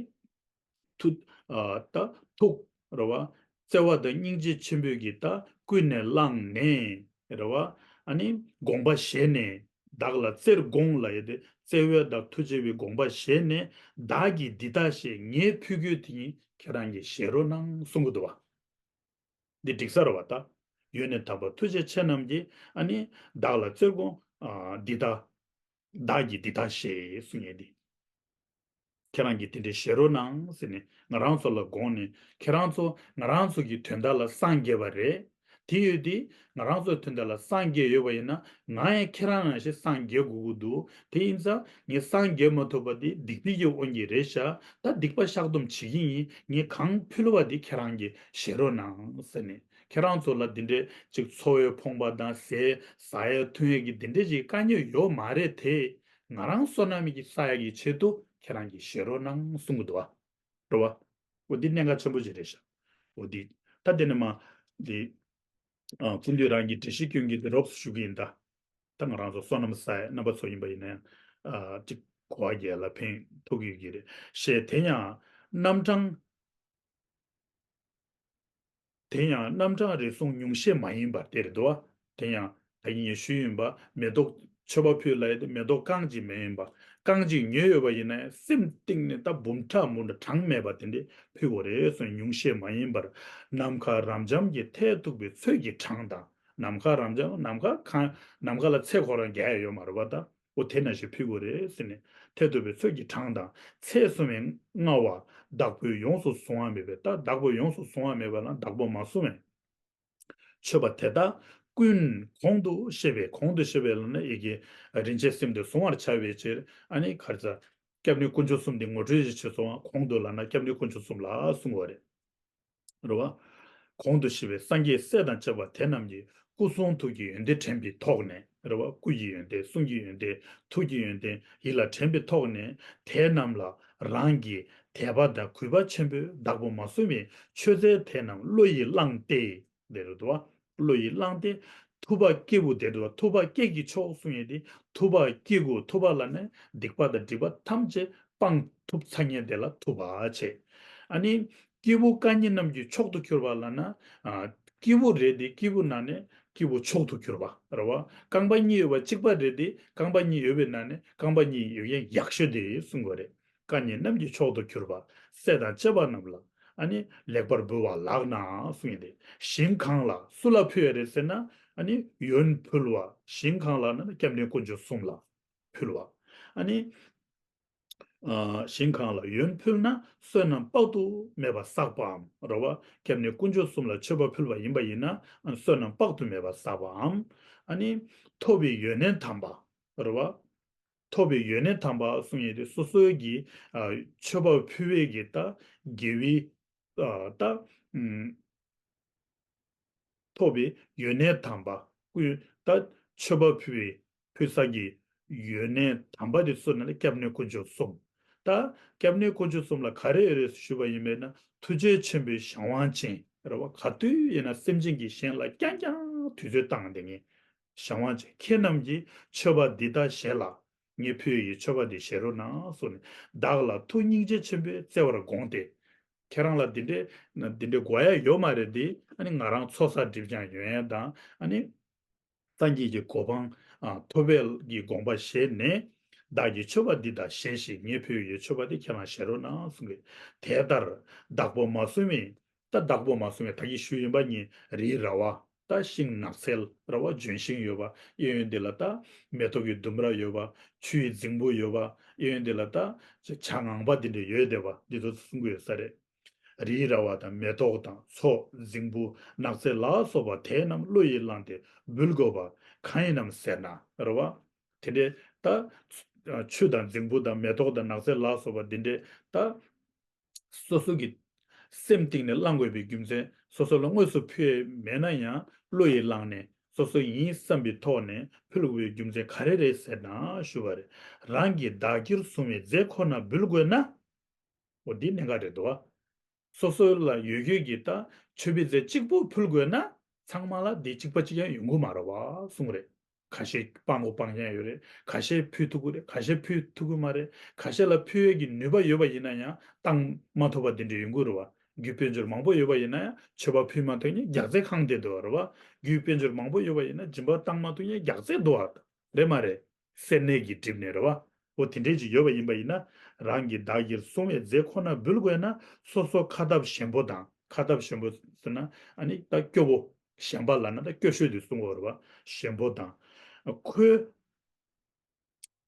ཐུགས། ཨ། ད་ཐུགས་རེད་བ། བརྩེ་བ་དང་སྙིང་རྗེ་ཆེན་པོས་ཀྱིས་ད་ཀུན་ནས་བསླངས་ནས་རེད་བ། ཨ་ནི་དགོངས་པ་བཞེས་ནས། བདག་ལ་བརྩེར་དགོངས་ལབ་ཡ་དེ་བརྩེ་བའི་དང་ཐུགས་རྗེ་བའི་དགོངས་པ་བཞེས་ནས། བདག་གིས་འདི་ལྟ་ཞེས་ངས་ཕུལ་རྒྱུ་དེ་ཉིད་ཁྱེད་རང་གིས་བཞེས་རོགས་གནང་གསུང་གི་འདུག་བ། འདི་འགྲིག་ས་རེད་བ་ད། ཡོན་གནས་དམ་པ་ཐུགས་རྗེ་ཆེ་རྣམས་ཀྱིས་ཨ་ནི་བདག་ལ་བརྩེར་དགོངས། ཨ། འདི་ལྟ། བདག་གིས་འདི་ལྟ་ཞེས་གསུང་ཡས་འདི། ཁྱེད་རང་གིས་དེ་འདྲའི་བཞེས་རོགས་གནང་ཟེར་ནས་ང་རང་ཚོ་ལ་དགོངས་ནས། ཁྱེད་རང་ཚོ་ང་རང་ཚོ་གི་དོན་དག་ལ་སངས་རྒྱས་པ་རེད། དེ་ཡོད་དེ་ང་རང་ཚོའི་དོན་དག་ལ་སངས་རྒྱས་ཡོད་པ་ཡིན་ན་ང་ཡང་ཁྱེད་རང་ནང་བཞིན་སངས་རྒྱས་དགོས་ཀྱི་འདུག་དེ་ཡིན་ཙང་ངས་སངས་རྒྱས་མ་ཐུབ་པ་དེ་སྡིག་པའི་གི་དབང་གིས་རེད་ཤག་ད་སྡིག་པ་བཤགས་སྡོམ་བྱེད་ཀྱི་ཡིན། ངས་གང་ཕུལ་བ་དེ་ཁྱེད་རང་གིས་བཞེས་རོགས་གནང་ཟེར་ནས། ཁྱེད་རང་ཚོ་ལ་འདི་འདྲའི་ཅིག་འཚོ་བའི་ཕོངས་པ་དང་ཟས་ཟ་ཡ་འཐུང་ཡ་གི་འདི་འདྲའི་ཅིག་དཀའ་ངལ་ཡོད་མ་རེད་དེ། ང་རང་བསོད་ནམས་ཀྱི་བསགས་ཡ་གི་ཆེད་དུ་ཁྱེད་རང་གིས་བཞེས་རོགས་གནང་གསུང་གི་འདུག་བ། རེད་བ། འོ་འདི་གནད་འགག་ཆེན་པོ་ཅིག་རེད་ཤག་འོ་འདི། ད་དེ་ནས་མ། འདི། ཨ། སྐུ་མདུན་རང་གི་འགྲེལ་བཤད་སྐྱོན་གྱི་འདི་རོབ་ཙམ་ཞུ་གི་ཡིན་ད། ད་ང་རང་ཚོ་བསོད་ནམས་བསགས་ཡ་རྣམ་པ་ཚོ་ཡིན་པ་ཡིན་ན་ཡང་། ཨ། ཅིག་གོ་བ་རྒྱལ་ལ་ཕན་ཐོགས་ཀྱི་ཡོད་ཀྱི་རེད། ཞེས་དེ་ཡང་རྣམ་གྲངས། དེ་ཡང་རྣམ་གྲངས་རེ་ཟུང་ཉུང་ཤས་མ་ཡིན་པར་དེ་རེད་དོ། དེ་ཡང་ད་གིན་ངས་ཞུས་ཡིན་པ། མེ་ཏོག་མཆོད་པ་ཕུལ་ལབ་ཡ་དེ་མེ་ཏོག་རྐང་གཅིག་མ་ཡིན་པ། རྐང་གཅིག་ཉོས་ཡོད་པ་ཡིན་ན་ཡང་སེམས་གཏིང་ནས་ད་འབུམ་ཕྲག་འབུམ་ཕྲག་གྲངས་མེད་པ་དེ་འདྲས་ཕུལ་དགོས་རེད་གསུངས། ཉུང་ཤས་མ་ཡིན་པར་ནམ་མཁའ་རབ་འབྱམས་ཀྱི་མཐས་གཏུགས་པའི་ཚོད་ཀྱི་གྲངས་དང་། ནམ་མཁའ་རབ་འབྱམས། ནམ་མཁའ་གང་། ནམ་མཁའ་ལ་ཚད་ཁོ་རང་རྒྱག་ཡ་ཡོད་མ་རེད་པ་ད། འོ་དེ་ནང་བཞིན་ཕུལ་དགོས་རེད་ཟེར་ནས། མཐས་གཏུགས་པའི་ཚོད་ཀྱི་གྲངས་དང་། ཚད་སོང་བས་མངའ་བ་བདག་པོས་ཡོངས་སུ་བཟུང་བ་མེད་པས། ད་བདག་པོས་ཡོངས་སུ་བཟུང་བ་མེད་པ་ལ་བདག་པོ་མ་བཟུང་བས། མཆོད་པ་དེ་དག་ཀུན་གོང་དུ་བཤད་པའི། གོང་དུ་བཤད་པའི་ལབ་ན་ཡི་གེ་རིན་ཆེན་སེམས་དེ་གཟུང་བར་བྱ་བའི་ཕྱིར། ཨ་ནི་ག་རེ་ཟ། སྐྱབས་གནས་དཀོན་མཆོག་གསུམ་དེ་ངོ་སྤྲོད་ཅིག་བྱས་སོང་བ། གོང་དུ་ལབ་ན་སྐྱབས་གནས་དཀོན་མཆོག་གསུམ་ལ་གསུང་བ་རེད། རེད་བ། གོང་དུ་བཤད་པའི་སངས་རྒྱས་སྲས་དང་བཅས་པ་དེ་རྣམས་ཀྱིས་སྐུ་གསུང་ཐུགས་ཀྱི་ཡོན་ཏན་དྲན་པའི་ཐོག་ནས་རེད་བ། སྐུ་ཡི་ཡོན་ཏན། གསུང་གི་ཡོན་ཏན། ཐུགས་ཀྱི་ཡོན་ཏན་ཡིད་ལ་དྲན་པའི་ཐོག་ནས། དེ་རྣམས་ལ་རང་གི་དད་པ་དང་གུས་པ་ཆེན་པོས་བདག་པོ་མ་བཟུང་བའི་མཆོད་རྫས་དེ་རྣམས་བློ་ཡིས་བླངས་ཏེ། དེ་རེད་དོ། བློ་ཡིས་བླངས་ཏེ། ཐུབ་པ་སྐྱེས་བུ་དེ་རེད་དོ། ཐུབ་པ་སྐྱེས་ཀྱི་མཆོག་གསུང་ཡས་དེ། ཐུབ་པ་སྐྱེས་བུ། ཐུབ་པ་ལབ་ན་སྡིག་པ་དང་སྒྲིབ་པ་ཐམས་ཅད་སྤང་ཐུབ་ཚར་མཁན་དེ་ལ་ཐུབ་པ་བྱས། ཨ་ནི། སྐྱེས་བུ་རྐང་གཉིས་རྣམས་ཀྱི་མཆོག་ཏུ་གྱུར་པ་ལབ་ན། ཨ། སྐྱེས་བུ་རེད་དེ་སྐྱེས་བུ་ནང་ནས་སྐྱེས་བུ་མཆོག་ཏུ་གྱུར་པ་རེད་བ། རྐང་པ་གཉིས་ཡོད་པ་གཅིག་པ་རེད་དེ་རྐང་པ་གཉིས་ཡོད་པའི་ནང་ནས་རྐང་པ་གཉིས་ཡོད་མཁན་ཡག་ཤོས་དེ་གསུང་དགོས་རེད། རྐང་གཉིས་རྣམས་ཀྱི་མཆོག་ཏུ་གྱུར་པ། སྲས་དང་བཅས་པ་རྣམས་ལ་ཨ་ནི་ལེགས་པར་འབུལ་བ་ལགས་ན་གསུངས་ཡོད་དེ། ཞིང་གང་ལ། སུ་ལ་ཕུལ་བ་རེད་ཟེར་ན། ཨ་ནི་ཡོན་ཕུལ་བ། ཞིང་གང་ལ་ན་སྐྱབས་གནས་དཀོན་མཆོག་གསུམ་ལ་ཕུལ་བ། ཨ་ནི། ཨ། ཞིང་གང་ལ་ཡོན་ཕུལ་ན། བསོད་ནམས་དཔག་ཏུ་མེད་པ་བསགས་པའམ། རེད་བ། སྐྱབས་གནས་དཀོན་མཆོག་གསུམ་ལ་མཆོད་པ་ཕུལ་བ་ཡིན་པ་ཡིན་ན། ཨ། བསོད་ནམས་དཔག་ཏུ་མེད་པ་བསགས་པའམ། ཨ་ནི། ཐོབ་པའི་ཡོན་གནས་དམ་པ། རེད་བ། ཐོབ་པའི་ཡོན་གནས་དམ་པ་གསུང་ཡས་དེ་སོ་སོའི་གི། ཨ། མཆོད་པ་ཕུལ་བའི་གི་ད་དགེ་བའི། ཨ། ད། ཨུམ། ཐོབ་པའི་ཡོན་གནས་དམ་པ། ཀུན། ད་མཆོད་པ་ཕུལ་བའི་ཕུལ་ས་གི་ཡོན་གནས་དམ་པ་དེ་སུ་ན་ལ་སྐྱབས་གནས་དཀོན་མཆོག་གསུམ། ད་སྐྱབས་གནས་དཀོན་མཆོག་གསུམ་ལ་ག་རེ་ཡོད་རེད་ཞུས་པ་ཡིན་པས་ན། ཐུགས་རྗེ་ཆེན་པོའི་གཞན་དབང་ཅན་རེད་བ། ག་དུས་ཡིན་ན་སེམས་ཅན་གྱི་གཞན་ལ་རྐྱང་རྐྱང་དུས་ཚོད་བཏང་བསྡད་མཁན། གཞན་དབང་ཅན། ཁྱེད་རྣམས་ཀྱིས་མཆོད་པ་འདི་དག་བཞེས་ལ། ངས་ཕུལ་ཡི་མཆོད་པ་འདི་བཞེས་རོགས་གནང་གསུངས་ནས། བདག་ལ་ཐུགས་སྙིང་རྗེ་ཆེན་པོས་བརྩེ་བར་དགོངས་ཏེ། ཁྱེད་རང་ལ་འདི་འདྲའི་འདི་འདྲའི་དགོས་ཡ་ཡོད་མ་རེད་དེ། ཨ་ནི་ང་རང་ཚོགས་བསགས་སྒྲིབ་སྦྱང་ཡོང་ཡ་དང་། ཨ་ནི་སངས་རྒྱས་ཀྱི་གོ་འཕང་ཨ་ཐོབ་པའི་གི་དགོངས་པ་བཞེས་ནས། བདག་གི་མཆོད་པ་འདི་དག་བཞེས་ཤིག། ངས་ཕུལ་བའི་མཆོད་པ་འདི་ཁྱེད་རང་བཞེས་རོགས་གནང་གསུང་གི། དེ་ལྟར་བདག་པོ་མ་བསྲུང་བའི། ད་བདག་པོ་མ་བསྲུང་བའི་ད་གིན་ཞུས་ཡིན་པ་ཉིད་རིའི་ར་བ། ད་ཤིང་ནགས་ཚལ་ར་བ་ལྗོན་ཤིང་ཡོད་པ། གཡས་གཡོན་འདི་ལ་ད་མེ་ཏོག་གི་ལྡུམ་ར་ཡོད་པ། ཆུའི་རྫིང་བུ་ཡོད་པ། གཡས་གཡོན་འདི་ལ་ད་བྱ་ངང་པ་འདི་འདྲ་ཡོད་བསྡད་པ་འདི་ཚོ་གསུང་གི་ཡོད་ས་རེད། རིའི་ར་བ་དང་མེ་ཏོག་དང་མཚོ་རྫིང་བུ་ནགས་ཚལ་ལ་སོགས་པ་དེ་རྣམས་བློ་ཡིས་བླངས་ཏེ་འབུལ་དགོས་པ་གང་ཡིན་ནམ་ཟེར་ན་ར་བ། དེ་འདྲའི་ད་ཆུ་དང་རྫིང་བུ་དང་མེ་ཏོག་དང་ནགས་ཚལ་ལ་སོགས་པ་འདི་འདྲའི་ད། སོ་སོ་གི་སེམས་གཏིང་ནས་བླང་དགོས་པའི་རྒྱུ་མཚན། སོ་སོ་ལ་དངོས་སུ་ཕུལ་ཡས་མེད་ན་ཡང་བློ་ཡིས་བླངས་ནས་སོ་སོ་ཡིན་བསམ་པའི་ཐོག་ནས་ཕུལ་དགོས་པའི་རྒྱུ་མཚན་ག་རེ་རེད་ཟེར་ན་ཞུ་བ་རེད། རང་གིས་བདག་གིར་བཟུང་བའི་རྫས་ཁོ་ན་འབུལ་དགོས་ན། འོ་འདི་གནད་འགག་རེད་འདུག་བ། སོ་སོ་ལ་ཡོད་རྒྱུ་གི་ད་མཆོད་པའི་རྫས་གཅིག་པུ་ཕུལ་དགོས་ན་ཚང་མ་ལ་འདི་གཅིག་པ་གཅིག་ཡང་ཡོང་གི་མ་རེད་བ་གསུངས་རེད། ཁ་ཤས་སྤང་དགོས་སྤང་མཁན་ཡོད་རེད། ཁ་ཤས་ཕུལ་ཐུབ་ཀྱི་རེད། ཁ་ཤས་ཕུལ་ཐུབ་ཀྱི་མ་རེད། ཁ་ཤས་ལ་ཕུལ་ཡས་ཀྱི་ནུས་པ་ཡོད་པ་ཡིན་ན་ཡང་བཏང་མ་ཐུབ་པ་དེ་འདྲ་ཡོང་གི་རེད་བ། རྒྱུ་དཔལ་འབྱོར་མང་པོ་ཡོད་པ་ཡིན་ན་ཡང་མཆོད་པ་ཕུལ་མ་ཐུབ་མཁན་རྒྱགས་ཚད་ཁེངས་བསྡད་འདུག་རེད་བ། རྒྱུ་དཔལ་འབྱོར་མང་པོ་ཡོད་པ་ཡིན་ན་སྦྱིན་པ་བཏང་མ་ཐུབ་མཁན་རྒྱགས་ཚད་འདུག་བ། རེད་མ་རེད། སེར་སྣས་ཀྱིས་བསྒྲིབས་ནས་རེད་བ། འོ་དེ་འདྲས་ཅིག་ཡོད་པ་ཡིན་པ་ཡིན་ན། རང་གིས་བདག་གིར་བཟུང་བའི་རྫས་ཁོ་ན་འབུལ་དགོས་ན་སོ་སོ་ཁ་སྟབས་ཞན་པོ་དང་། ཁ་སྟབས་ཞན་པོ་ཟེར་ན་ཨ་ནི་ད་སྐྱོ་བོ། ཞན་པ་ལབ་ན་ད་སྐྱོ་ཤོས་དེ་གསུང་གི་ཡོད་རེད་བ། ཞན་པོ་དང་། ཁོས་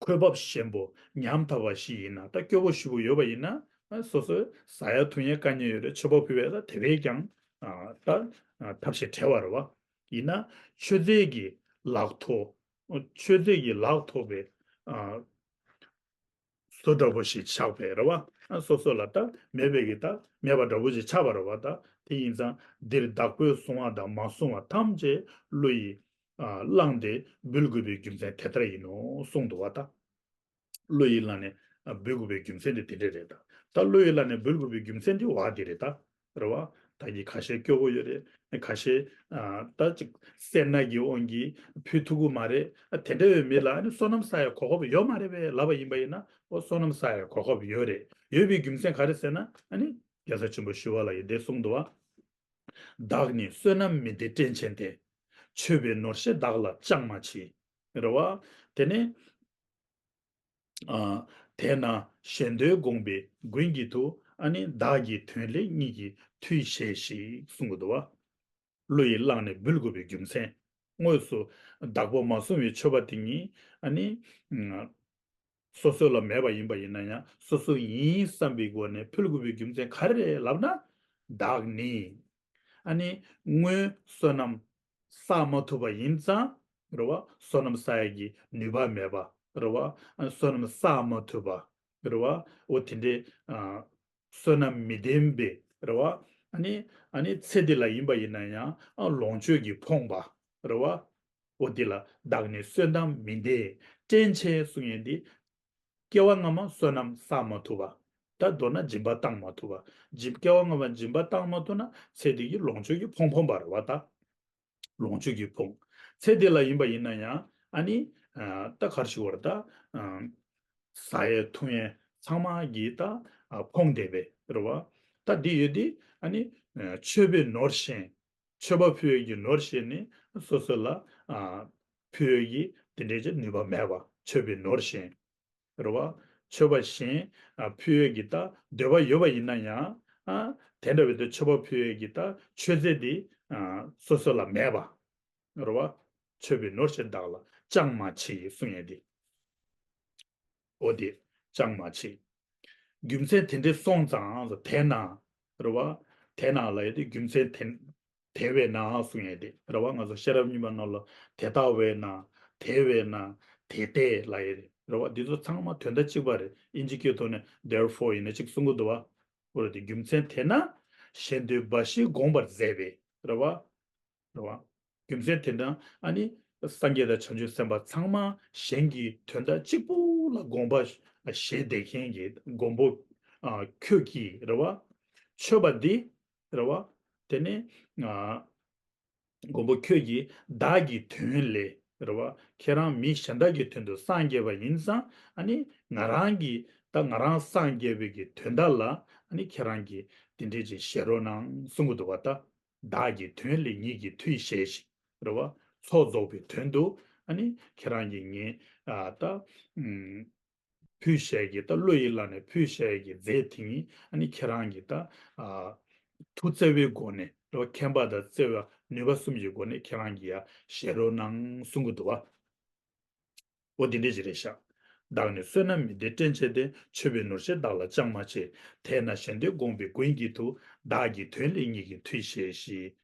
ཁོས་བབ་ཞན་པོ་ཉམ་ཐག་པ་ཞིག་ཡིན་ན། ད་སྐྱོ་བོ་ཞེ་པོ་ཡོད་པ་ཡིན་ན་སོ་སོས་ཟ་ཡ་འཐུང་ཡ་དཀའ་ངལ་ཡོད་རེད། མཆོད་པ་ཕུལ་བས་ད་དེ་བས་ཀྱང་ད་ཐབས་ཤེས་བྲལ་བ་རེད་བ། ཡིན་ན་མཆོད་རྫས་ཀྱི་ལག་ཐོགས། མཆོད་རྫས་ཀྱི་ལག་ཐོགས་པའི་བཟོ་འདྲ་པོ་ཞིག་ཆགས་པས་རེད་བ། སོ་སོ་ལ་ད་མེད་པའི་གི་ད་མེད་པ་འདྲ་པོ་ཞིག་ཆགས་པ་རེད་བ། ད་དེ་ཡིན་ཙང་འདིར་བདག་པོས་བཟུང་བ་དང་མ་བཟུང་བ་ཐམས་ཅད་བློ་ཡིས་བླངས་ཏེ་འབུལ་དགོས་པའི་རྒྱུ་མཚན་དེ་ལྟར་ཡིན་ནོ་གསུངས་འདུག་བ། ད་བློ་ཡིས་བླངས་ནས་འབུལ་དགོས་པའི་རྒྱུ་མཚན་དེ་དེ་འདྲ་རེད། ད་ད་བློ་ཡིས་བླངས་ནས་འབུལ་དགོས་པའི་རྒྱུ་མཚན་དེ་བ་དེ་རེད་ད། རེད་བ། ད་གི་ཁ་ཤས་སྐྱོ་བོ་ཡོད་རེད། ཁ་ཤས་ཨ་ད་ཅིག་སེར་སྣ་གི་དབང་གིས་ཕུལ་ཐུབ་ཀྱི་མ་རེད། ཨ་དེ་འདྲ་བའི་མི་ལ་ཨ་ནི་བསོད་ནམས་བསགས་ཡ་གོ་སྐབས་ཡོད་མ་རེད་པས་ལབ་པ་ཡིན་པ་ཡིན་ན། འོ་བསོད་ནམས་བསགས་ཡ་གོ་སྐབས་ཡོད་རེད། ཡོད་པའི་རྒྱུ་མཚན་ག་རེ་ཟེར་ན་ཨ་ནི་རྒྱལ་སྲས་ཆེན་པོ་ཞི་བ་ལྷ་ཡིས་འདི་གསུངས་འདུག་བ། བདག་ནི་བསོད་ནམས་མི་བདེ་བཀྲེན་ཆེན་ཏེ། མཆོད་པའི་ནོར་གཞན་བདག་ལ་ཅང་མ་མཆིས། རེད་བ། དེ་ནས། ཨ། དེས་ན་གཞན་དོན་དགོངས་པའི་མགོན་གྱིས་ཐུགས། ཨ་ནི་བདག་གི་དོན་སླད་ཉིད་ཀྱི་མཐུས་བཞེས་ཤིག་གསུང་གི་འདུག་བ། བློ་ཡིས་བླངས་ནས་འབུལ་དགོས་པའི་རྒྱུ་མཚན། དངོས་སུ་བདག་པོ་མ་བཟུང་བའི་མཆོད་པ་དེ་ཉིད་ཨ་ནི། སོ་སོ་ལ་མེད་པ་ཡིན་པ་ཡིན་ན་ཡང་སོ་སོ་ཡིན་བསམ་པའི་སྒོ་ནས་ཕུལ་དགོས་པའི་རྒྱུ་མཚན་ག་རེ་རེད་ལབ་ན། བདག་ནི། ཨ་ནི་སྔོན་བསོད་ནམས་བསགས་མ་ཐུབ་པ་ཡིན་ཙང་རེད་བ། བསོད་ནམས་བསགས་ཡས་ཀྱི་ནུས་པ་མེད་པ་རེད་བ། ཨ་བསོད་ནམས་བསགས་མ་ཐུབ་པ་རེད་བ། འོ་དེ་འདྲའི་ཨ་བསོད་ནམས་མི་ལྡན་པའི་རེད་བ། ཨ་ནི་ཨ་ནི་ཚེ་འདི་ལ་ཡིན་པ་ཡིན་ན་ཡང་ཨ་ལོངས་སྤྱོད་ཀྱིས་ཕོངས་པ་རེད་བ། འོ་འདི་ལ་བདག་ནི་བསོད་ནམས་མི་ལྡན་བཀྲེན་ཆེན་གསུང་ཡས་འདི། སྐྱེ་བ་སྔ་མ་བསོད་ནམས་བསགས་མ་ཐུབ་པ། ད་མདོར་ན་སྦྱིན་པ་བཏང་མ་ཐུབ་པ། སྦྱིན་སྐྱེ་བ་སྔ་མ་སྦྱིན་པ་བཏང་མ་ཐུབ་ན་ཚེ་འདི་གི་ལོངས་སྤྱོད་ཀྱིས་ཕོངས་ཕོངས་པ་རེད་བ་ད། ལོངས་སྤྱོད་ཀྱིས་ཕོངས། ཚེ་འདི་ལ་ཡིན་པ་ཡིན་ན་ཡང་ཨ་ནི། ཨ་ད་ག་རེ་ཞུ་དགོས་རེད་ད། ཨ་ཟ་ཡས་འཐུང་ཡས་ཚང་མ་གིས་ད་ཨ་ཕོངས་བསྡད་པའི་རེད་བ། ད་འདི་ཡོད་དེ་ཨ་ནི། ཨ་མཆོད་པའི་ནོར་གཞན། མཆོད་པ་ཕུལ་ཡས་ཀྱི་ནོར་གཞན་ནི་སོ་སོ་ལ་ཨ་ཕུལ་ཡས་ཀྱི་དེ་འདྲའི་ཅིག་ནུས་པ་མེད་པ། མཆོད་པའི་ནོར་གཞན། རེད་བ། མཆོད་པ་གཞན་ཨ་ཕུལ་ཡས་ཀྱི་ད་འདོད་པ་ཡོད་པ་ཡིན་ན་ཡང་ཨ་དེ་འདྲ་བའི་ད་མཆོད་པ་ཕུལ་ཡས་ཀྱི་ད་མཆོད་རྫས་དེ་ཨ་སོ་སོ་ལ་མེད་པ། རེད་བ། མཆོད་པའི་ནོར་གཞན་བདག་ལ་ཅང་མ་མཆིས་གསུང་ཡས་དེ། འོ་དེ་ཅང་མ་མཆིས། རྒྱུ་མཚན་དེ་འདྲ་སོང་ཙང་དེས་ན། རེད་བ། དེས་ན་ལབ་ཡས་དེ་རྒྱུ་མཚན་དེ་དེ་བས་ན་གསུང་ཡས་དེ་རེད་བ། ང་ཚོ་ཤེས་རབ་སྙིང་པོ་ནང་ལ་དེ་ལྟ་བས་ན། དེ་བས་ན། དེ་ལྟས་ལབ་ཡས་དེ་རེད་བ། འདི་ཚོ་ཚང་མ་དོན་དག་གཅིག་པ་རེད། དབྱིན་ཇི་སྐད་ཐོག་ནས་therefore ཡིན་ན་གཅིག་གསུང་གི་འདུག་བ། འོ་རེད་དེ་རྒྱུ་མཚན་དེས་ན་གཞན་དོན་འབའ་ཞིག་དགོངས་པར་མཛད་པས་རེད་བ། རེད་བ། རྒྱུ་མཚན་དེ་འདྲ་ཨ་ནི་སངས་རྒྱས་དང་བྱང་ཆུབ་སེམས་དཔའ་ཚང་མ་གཞན་གྱི་དོན་དག་གཅིག་པུ་ལ་དགོངས་པ་བཞེས་བསྡད་མཁན་གྱི་མགོན་པོ་ཨ་ཁྱོད་ཀྱིས་རེད་བ། མཆོད་པ་འདི་རེད་བ། དེ་ནས་ཨ་མགོན་པོ་ཁྱོད་ཀྱིས་བདག་གི་དོན་ལས་རེད་བ། ཁྱེད་རང་མི་གཞན་དག་གི་དོན་དུ་སངས་རྒྱས་པ་ཡིན་ཙང་ཨ་ནི་ང་རང་གིས་ད་ང་རང་སངས་རྒྱས་པའི་གི་དོན་དག་ལ་ཨ་ནི་ཁྱེད་རང་གིས་དེ་འདྲས་ཅིག་བཞེས་རོགས་གནང་གསུང་གི་འདུག་བ་ད། བདག་གི་དོན་ལས་ཉིད་ཀྱི་མཐུས་བཞེས་ཤིག། རེད་བ། ཚོགས་རྫོགས་པའི་དོན་དུ་ཨ་ནི་ཁྱེད་རང་གིས་ངས་ཨ་ད་ཨུམ་ ཕུལ་བྱས་ཀྱི་ད་བློ་ཡིས་བླངས་ནས་ཕུལ་བྱས་ཀྱི་རྫས་དེ་ཉིད་ཨ་ནི་ཁྱེད་རང་གིས་ད་ཨ་མཐུ་རྩལ་བའི་སྒོ་ནས་རེད་བ། མཁྱེན་པ་དང་བརྩེ་བ་ནུས་པ་གསུམ་གྱི་སྒོ་ནས་ཁྱེད་རང་གིས་ཡ་བཞེས་རོགས་གནང་གསུང་གི་འདུག་བ། འོ་དེ་འདྲ་ཞིག་རེད་ཤག་བདག་ནི་བསོད་ནམས་མི་ལྡན་བཀྲེན་བཅས་ཏེ། མཆོད་པའི་ནོར་ཕྱིར་བདག་ལ་ཅང་མ་མཆིས། དེས་ན་གཞན་དོན་དགོངས་པའི་མགོན་གྱི་མཐུ། བདག་གི་དོན་སླད་ཉིད་ཀྱི་མཐུས་བཞེས་ཤིག